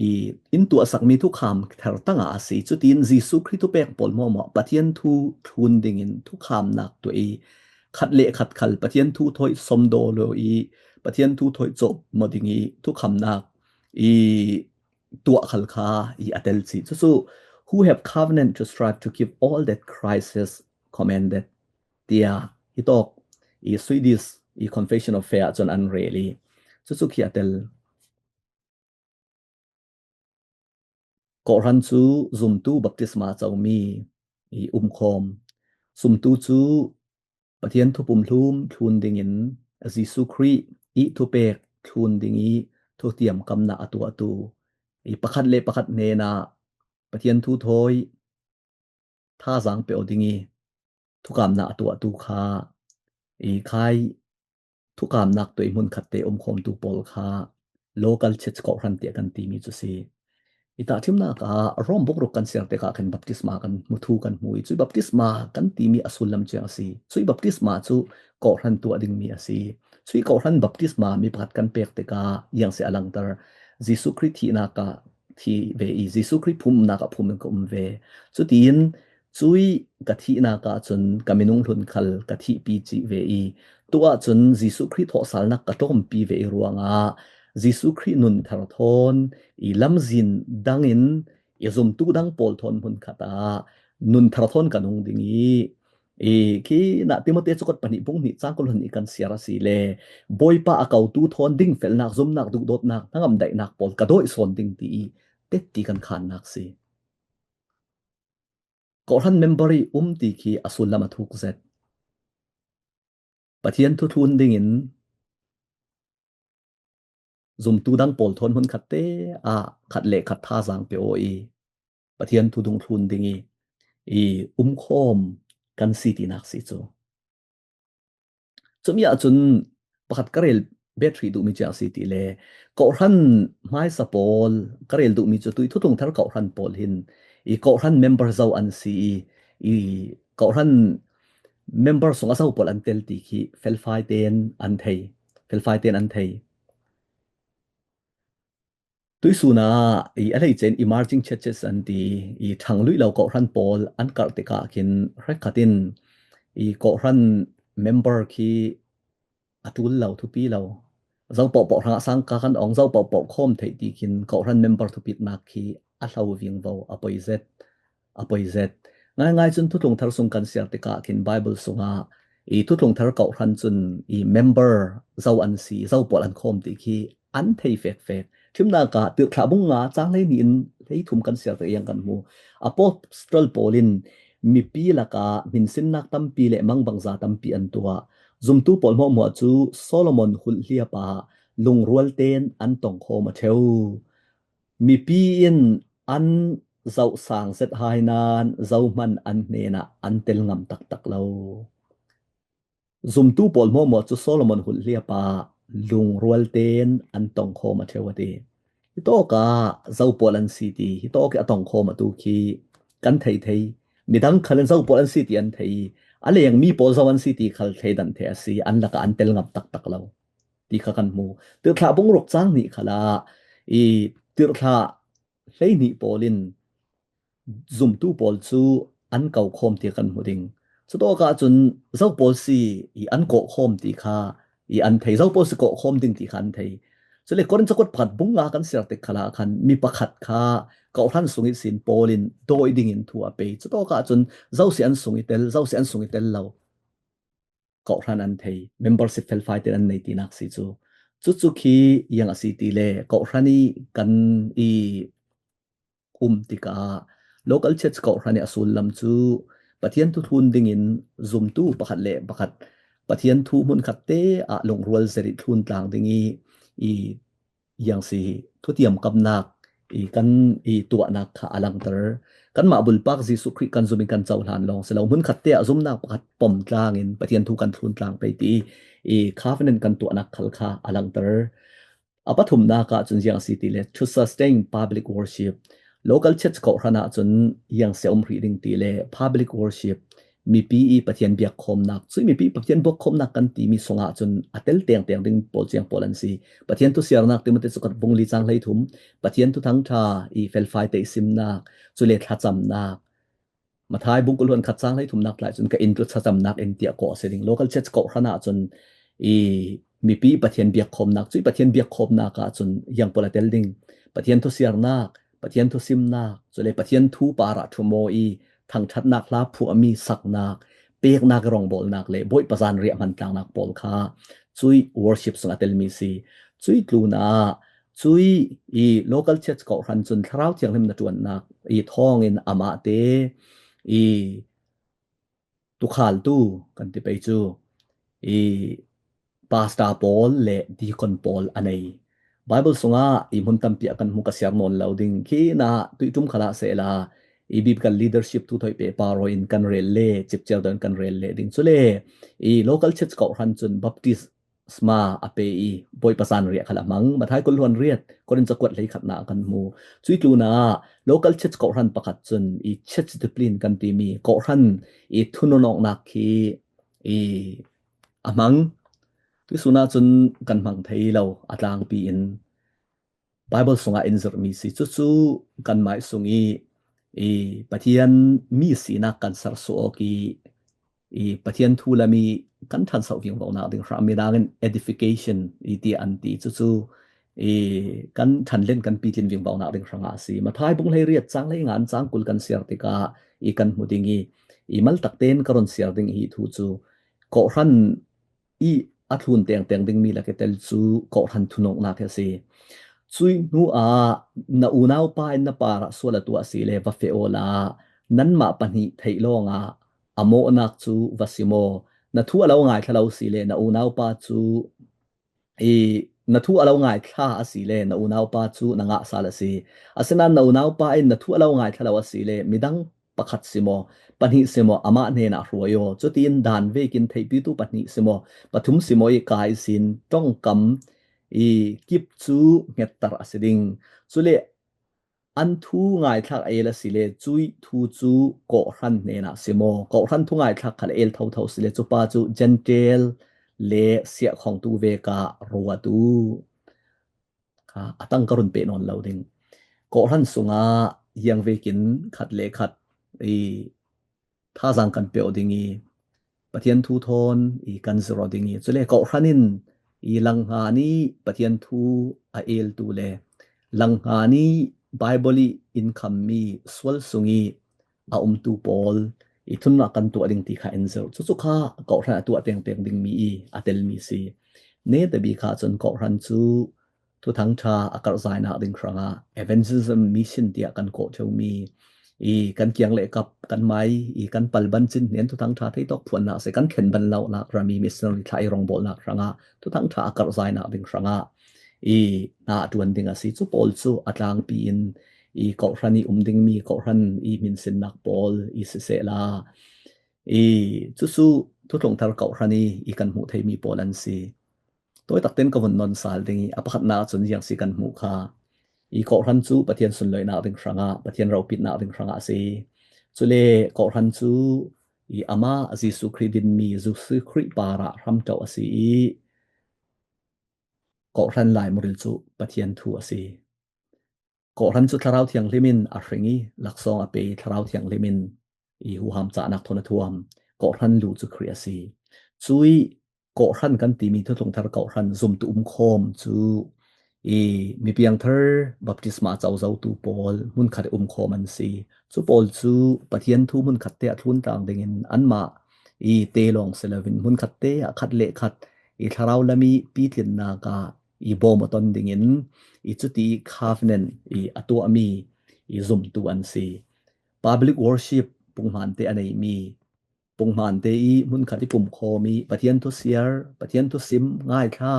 i in tuahsakmi thukham thar tangah a si. Cutin Jesuh Khrih thupek pawl hmuahhmuah Pathian thu thlun dingin thukhamnak tuah i khat le khat khal Pathian thu thawi somdaw lo i Pathian thu thawi cawp maw ding i thukhamnak i tuah khal kha i a tel cih. Cucu, "Who have covenant to strive to keep all that Christ has commanded," tiah i tawk, i Swedish, i Confession of Faith ah cun an rel i, cucu khi a tel. Kawhhran cu zumtu baptisma comi i umkhawm. Zumtu cu Pathian thu pumhlum thlun dingin Jesuh Khrih i thupek thlun ding i thutiam kamnak a tuahtu i pakhat le pakhat hnenah Pathian thu thawi thazaang pe aw ding i thukamnak a tuahtu kha i khai thukamnak tuai hmunkhatte umkhawmtu pawl kha local church kawhhran tiah kan timi cu si. I tahṭhimnak ah Rom bukruk kan siar tikah khin baptisma kan hmu thu kan hmu i, cui baptisma kan timi a sullam ciang a si. Cui baptisma cu kawhhran tuah dingmi a si. Cui kawhhran baptisma mi pakhat kan pek tikah ziang si a langter. Jesuh Khrih thihnak ah thi ve i, Jesuh Khrih phumnak ah phum in ka um ve. Cutiin cui ka thihnak ah cun ka minung hlun khal ka thihpi cih ve i, tu ahcun Jesuh Khrih thawhsalnak ka tlawmpi ve i ruangah Jesuh Khrih nun thar thawn i lamzin dang in i zumtu dang pawl thawn hmunkhat ah nun thar thawn ka nung ding i, i khi nah Timote cukot pahnih bung hnih cang kul hnih kan siar a si le Bawipa a kotu thawn dingfelnak, zumnak, duhdawtnak, hnangam daihnak pawl ka dawih sawn ding ti i tetti kan khannak si. Kawhhran member i um ti khi a sullam a thuk zet. Pathian thu thlun dingin zumtu dang pawl thawn hmunkhatte ah khat le khat thazaang pe aw i Pathian thu dung thlun ding i, i umkhawm kan si tinak si cu. Cumi ahcun pakhat ka rel bet hrih duhmi ciang si ti le kawhhran hmaisa pawl ka rel duhmi cu tui thutlung thar kawhhran pawl hin i kawhhran member zo an si i, i kawhhran member sungah zo pawl an tel ti khi felfai tein an thei, felfai tein an thei. Tuisun ah i a hleice in emerging churches an ti i ṭhang luih lo kawhhran pawl an karh tikah khin hrekkhat in i kawhhran member khi a ṭul lo, thupi lo. Zo pohpoh hrangah sangka kan ong, zo pohpoh khawm theih ti khin kawhhran member thupitnak khi a hlo vingvo, a poi zet, a poi zet. Ngaingai cun thutlung thar sung kan siar tikah khin Bible sungah i thutlung thar kawhhran cun i member zo an si, zo pawl an khawm ti khi an thei fekfek. Ṭhimnak ah Tirhthlah bung nga cang hleihnih in hleithum kan siar tikah kan hmu. Apostol Paul in mipi lakah hminsinnak tampi le mangbangza tampi an tuah. Zumtu pawl hmuahhmuah cu Solomon hulhhliap ah lungrual tein an tongkhawm a ṭheu. Mipi in an zohsang zet hai nain zohman an hnenah an tel ngam taktak lo. Zumtu pawl hmuahhmuah cu Solomon hulhhliap ah lungrual tein an tongkhawm a ṭheu a ti. Hitawkah zo pawl an si ti, hitawk i a tongkhawm a tu khi kan thei thei. Midang khal in zo pawl an si ti an thei i, a lengmi pawl zo an si ti khal thleidan thei a si, an lakah an tel ngam taktak lo ti kha kan hmu. Tirhthlah bung ruk cang hnih khalah i Tirhthlah hleihnih pawl in zumtu pawl cu an ko khawm ti kan hmu ding. Cutawkah cun zo pawl si i an kawh khawm ti kha i an thei, zo pawl si kawh khawm ding ti kha an thei. Cule Korin cakuat pakhat bung nga kan siar tik khalah khan mi pakhat kha kawhhran sung ihsin Paul in dawi dingin thu a pei. Cutawkah cun zo si an sung i tel, zo si an sung i tel lo. Kawhhran an thei, membership felfai tein an nei tinak si cu. Cucu khi iang a si ti le kawhhran i kan i um tikah local church kawhhran i a sullam cu Pathian thu thlun dingin zumtu pakhat le pakhat Pathian thu hmunkhatte ah lungrual zet i thlun tlang ding i, i iang si hi, thutiam kamnak i kan i tuahnak kha a langter. Kanmah bulpak Jesuh Khrih kan zum in kan cohlan lawng si lo, hmunkhatte ah zumnak pakhat pom tlangin Pathian thu kan thlun tlang pei ti i covenant kan tuahnak khal kha a langter. A pathumnak ah cun ziang a si ti le, to sustain public worship. Local church kawhhran ah cun ziang si a um hrih ding ti le, public worship, mipi i Pathian biakkhawmnak, cui mipi Pathian biakkhawmnak kan timi sungah cun a tel tengteng ding pawl ciang pawl an si. Pathian thu siarnak, Timote cakuat bung li cang hleithum, Pathian thu thangṭha i felfai te i simnak, cule thlacamnak, Matthai bung kul hluan khat cang hleithumnak tlai cun ka inn cu thlacamnak inn tiah kawh a si ding. Local church kawhhran ah cun i mipi Pathian biakkhawmnak, cui Pathian biakkhawmnak ah cun ziang pawl a tel ding. Pathian thu siarnak, Pathian thu simnak, cule Pathian thu parah ṭhum aw i thangṭhatnak hla phuahmi saknak, peknak i rongbawlnak le Bawipa zanriah hmantlangnak pawl kha cui worship sung a telmi si. Cui tlunah cui i local church kawhhran cun Thlarau Thianghlim na ṭuannak i thawngin amahte i tukhaltu kan ti pei cu i pastor pawl le deacon pawl a nei. Bible sungah i hmun tampi ah kan hmu ka siar nawn lo ding. Khi na tuihṭum khalah sehla i biblical leadership thu thoih pehpar in kan rel le cipciar deuh in kan rel le ding. Cule i local church kawhhran cun baptisma a pe i Bawipa zanriah khal a hmang. Mathai kul hluan riat, Korin cakuat hleikhatna kan hmu. Cui tlunah local church kawhhran pakhat cun i church discipline kan timi kawhhran i thununawknak khi i a hmang. Tuisun ah cun kan hmang thei lo a tlangpi in Bible sungah in zirhmi si. Cucu kanmah sung i, i Pathian mi sinak kan sersuah awk i, i Pathian thu le mi kan ṭhansoh vingvonak ding hrang, midang in edification i ti an ti. Cucu i kan ṭhanlen kan pitlin vingvonak ding hrangah a si. Mathai bung hleiriat cang hleinga cang kul kan siar tikah i kan hmu ding i, i maltak tein ka run siar ding i hi thu cu kawhhran i a thlun tengteng dingmi lak i tel cu kawhhran thunawknak hi a si. Cui hnuah na unaupa in na parah sual a tuah si le va feh awla nanmah pahnih theih lawngah a mawhnak cu va sim aw. Na thu a lo ngaithla lo si le na unaupa cu i na thu a lo ngaithla a si le na unaupa cu na ngah sal a si. Asinain na unaupa in na thu a lo ngaithla lo a si le midang pakhat si maw, pahnih si maw, amah hnenah hruai aw. Cutiin dan vekin theihpitu pahnih si maw, pathum si maw i kai sin ṭongkam i kip cu hngetter a si ding. Cule an thu ngaithlak a el a si le cui thu cu kawhhran hnenah si maw, kawhhran thu ngaithlak khal a el thotho si le cupa cu Gentile le siahkhongtu vekah ruat uh. Kha a tang ka run peh nawn lo ding. Kawhhran sungah hiang vekin khat le khat i thazaang kan peuh ding i Pathian thu thawn i kan zir aw ding i cule kawhhran in i langhnga nih Pathian thu a eltu le langhnga nih Bible i in khammi sual sung i a umtu pawl i thunnak kan tuah ding ti kha in zirh. Cucu kha kawhhran a tuah tengteng dingmi i a telmi si. Netabik kha cun kawhhran cu Thuthangṭha a karhzainak ding hrangah evangelism mission tiah kan kawh ṭheumi i kan kiang le kap kan mai i kan palban cin hnen Thuthangṭha theitawk phuannak si kan thlen ban lonak rami missionary thla i rongbawlnak hrangah Thuthangṭha a karhzainak ding hrangah i na a ṭuan ding a si. Cu pawl cu a tlangpi in i kawhhran i um dingmi kawhhran i hminsinnak pawl i sisehla i cucu Thuthlungthar kawhhran i i kan hmuh theimi pawl an si. Tawi takten ka vun nawn sal ding i a pakhatnak cun ziang si kan hmuh kha. I kawhhran cu Pathian sunloihnak ding hrangah, Pathian ropitnak ding hrangah a si. Cule kawhhran cu i amah Jesuh Khrih dinmi Jesuh Khrih parah hramṭo a si i kawhhran laimuril cu Pathian thu a si. Kawhhran cu Thlarau Thianghlim in a hring i laksawng a pe i Thlarau Thianghlim in i huham cahnak thawn a thuam. Kawhhran lu cu Khrih a si. Cui kawhhran kan timi Thuthlungthar kawhhran zumtu umkhawm cu i mipiangthar baptisma cozotu pawl hmunkhat i umkhawm an si. Cu pawl cu Pathian thu hmunkhat te a thlun tlang dingin anmah i te lawng si loin hmunkhat te ah khat le khat i thlarau lam i pitlinnak ah i bawm a ton dingin i cuti covenant i a tuahmi i zumtu an si. Public worship punghman te a neimi, punghman te i hmunkhat i pumkhawm i Pathian thu siar, Pathian thu sim, ngaithla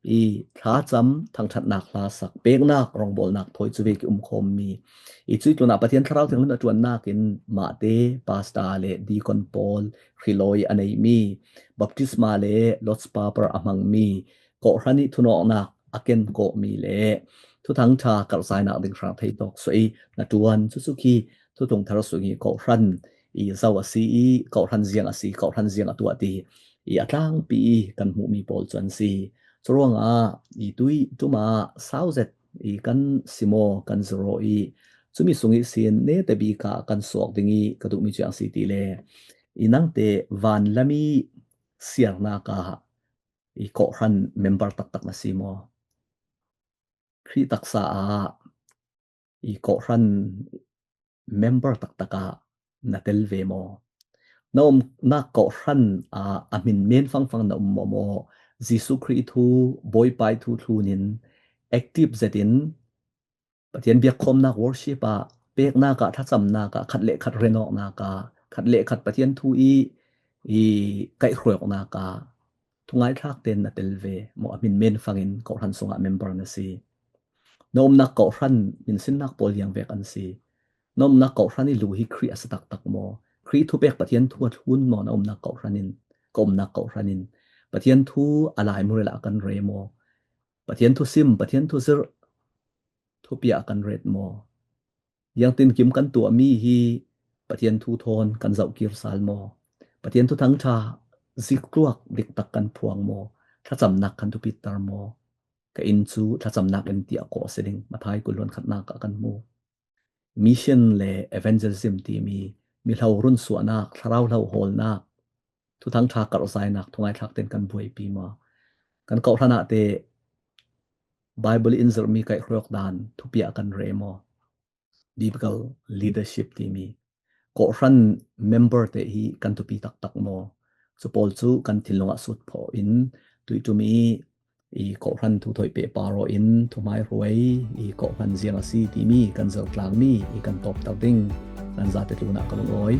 i thlacam, thangṭhatnak hlasak, peknak, rongbawlnak thawi cu vek i umkhawmmi i cui tlunah Pathian Thlarau Thianghlim a ṭuannak in mahte pasta le deacon pawl hrilawi a neimi, baptisma le Lord's Supper a hmangmi, kawhhran i thunawknak a ken kawhmi le Thuthangṭha karhzainak ding hrang theitawk suah i na ṭuan cucu khi Thuthlungthar sung i kawhhran i zo a si i kawhhran ziang a si, kawhhran ziang a tuah ti i a tlangpi i kan hmuhmi pawl cu an si. Curuangah i tuih ṭum ah sauzet i kan sim aw, kan zir aw i cumi sung ihsin netabik ah kan suak ding i ka duhmi cu ziang si ti le i nangte vanlam i siarnak ah i kawhhran member taktak na si maw? Khrih taksa ah i kawhhran member taktak ah na tel ve maw? Na umnak kawhran ah a hmin men fangfang na um maw maw? Jesuh Khrih thu, Bawipa thu thlun in active zetin Pathian biakkhawmnak worship ah, peknak ah, thlacamnak ah, khat le khat renawknak ah, khat le khat Pathian thu i, i kaihhruaiawknak ah, thungaithlak ten na tel ve maw? A hmin men fangin kawhran sungah member na si. Na umnak kawhran minsinnak pawl liang vek an si. Na umnak kawhran i lu hi Khrih a si taktak maw? Khrih thupek Pathian thu a thlun maw? Na umnak kawhran in, ka umnak kawhran in Pathian thu a laimu rel ah kan re maw? Pathian thu sim, Pathian thu zirh, thupiak a kan ret maw? Ziangtinkim kan tuahmi hi Pathian thu thawn kan zohkir sal maw? Pathian thuthang ṭha ziktluak diktak kan phuang maw? Thlacamnak kan thupiter maw? Ka inn cu thlacamnak inn tiah kawh a si ding, Matthai kul hluan khatnak ah kan hmu. Mission le evangelism timi mihlo runsuahnak, thlarau hlo hawlnak, thuthang ṭha karhzainak thungaithlak ten kan buaipi maw? Kan kawhran ah te Bible in zirhmi kaihhruaiawk dan thupiak a kan re maw? Biblical leadership timi kawhran member te hi kan thupi taktak maw? Cu pawl cu kan thinlung ah sut phawh in tuiṭum i, i kawhran thu thoih pehpar aw in thuhmai hruai i kawhran ziang a si timi kan zirh tlangmi i kan tawpter ding nan zate tlunah ka lungawi.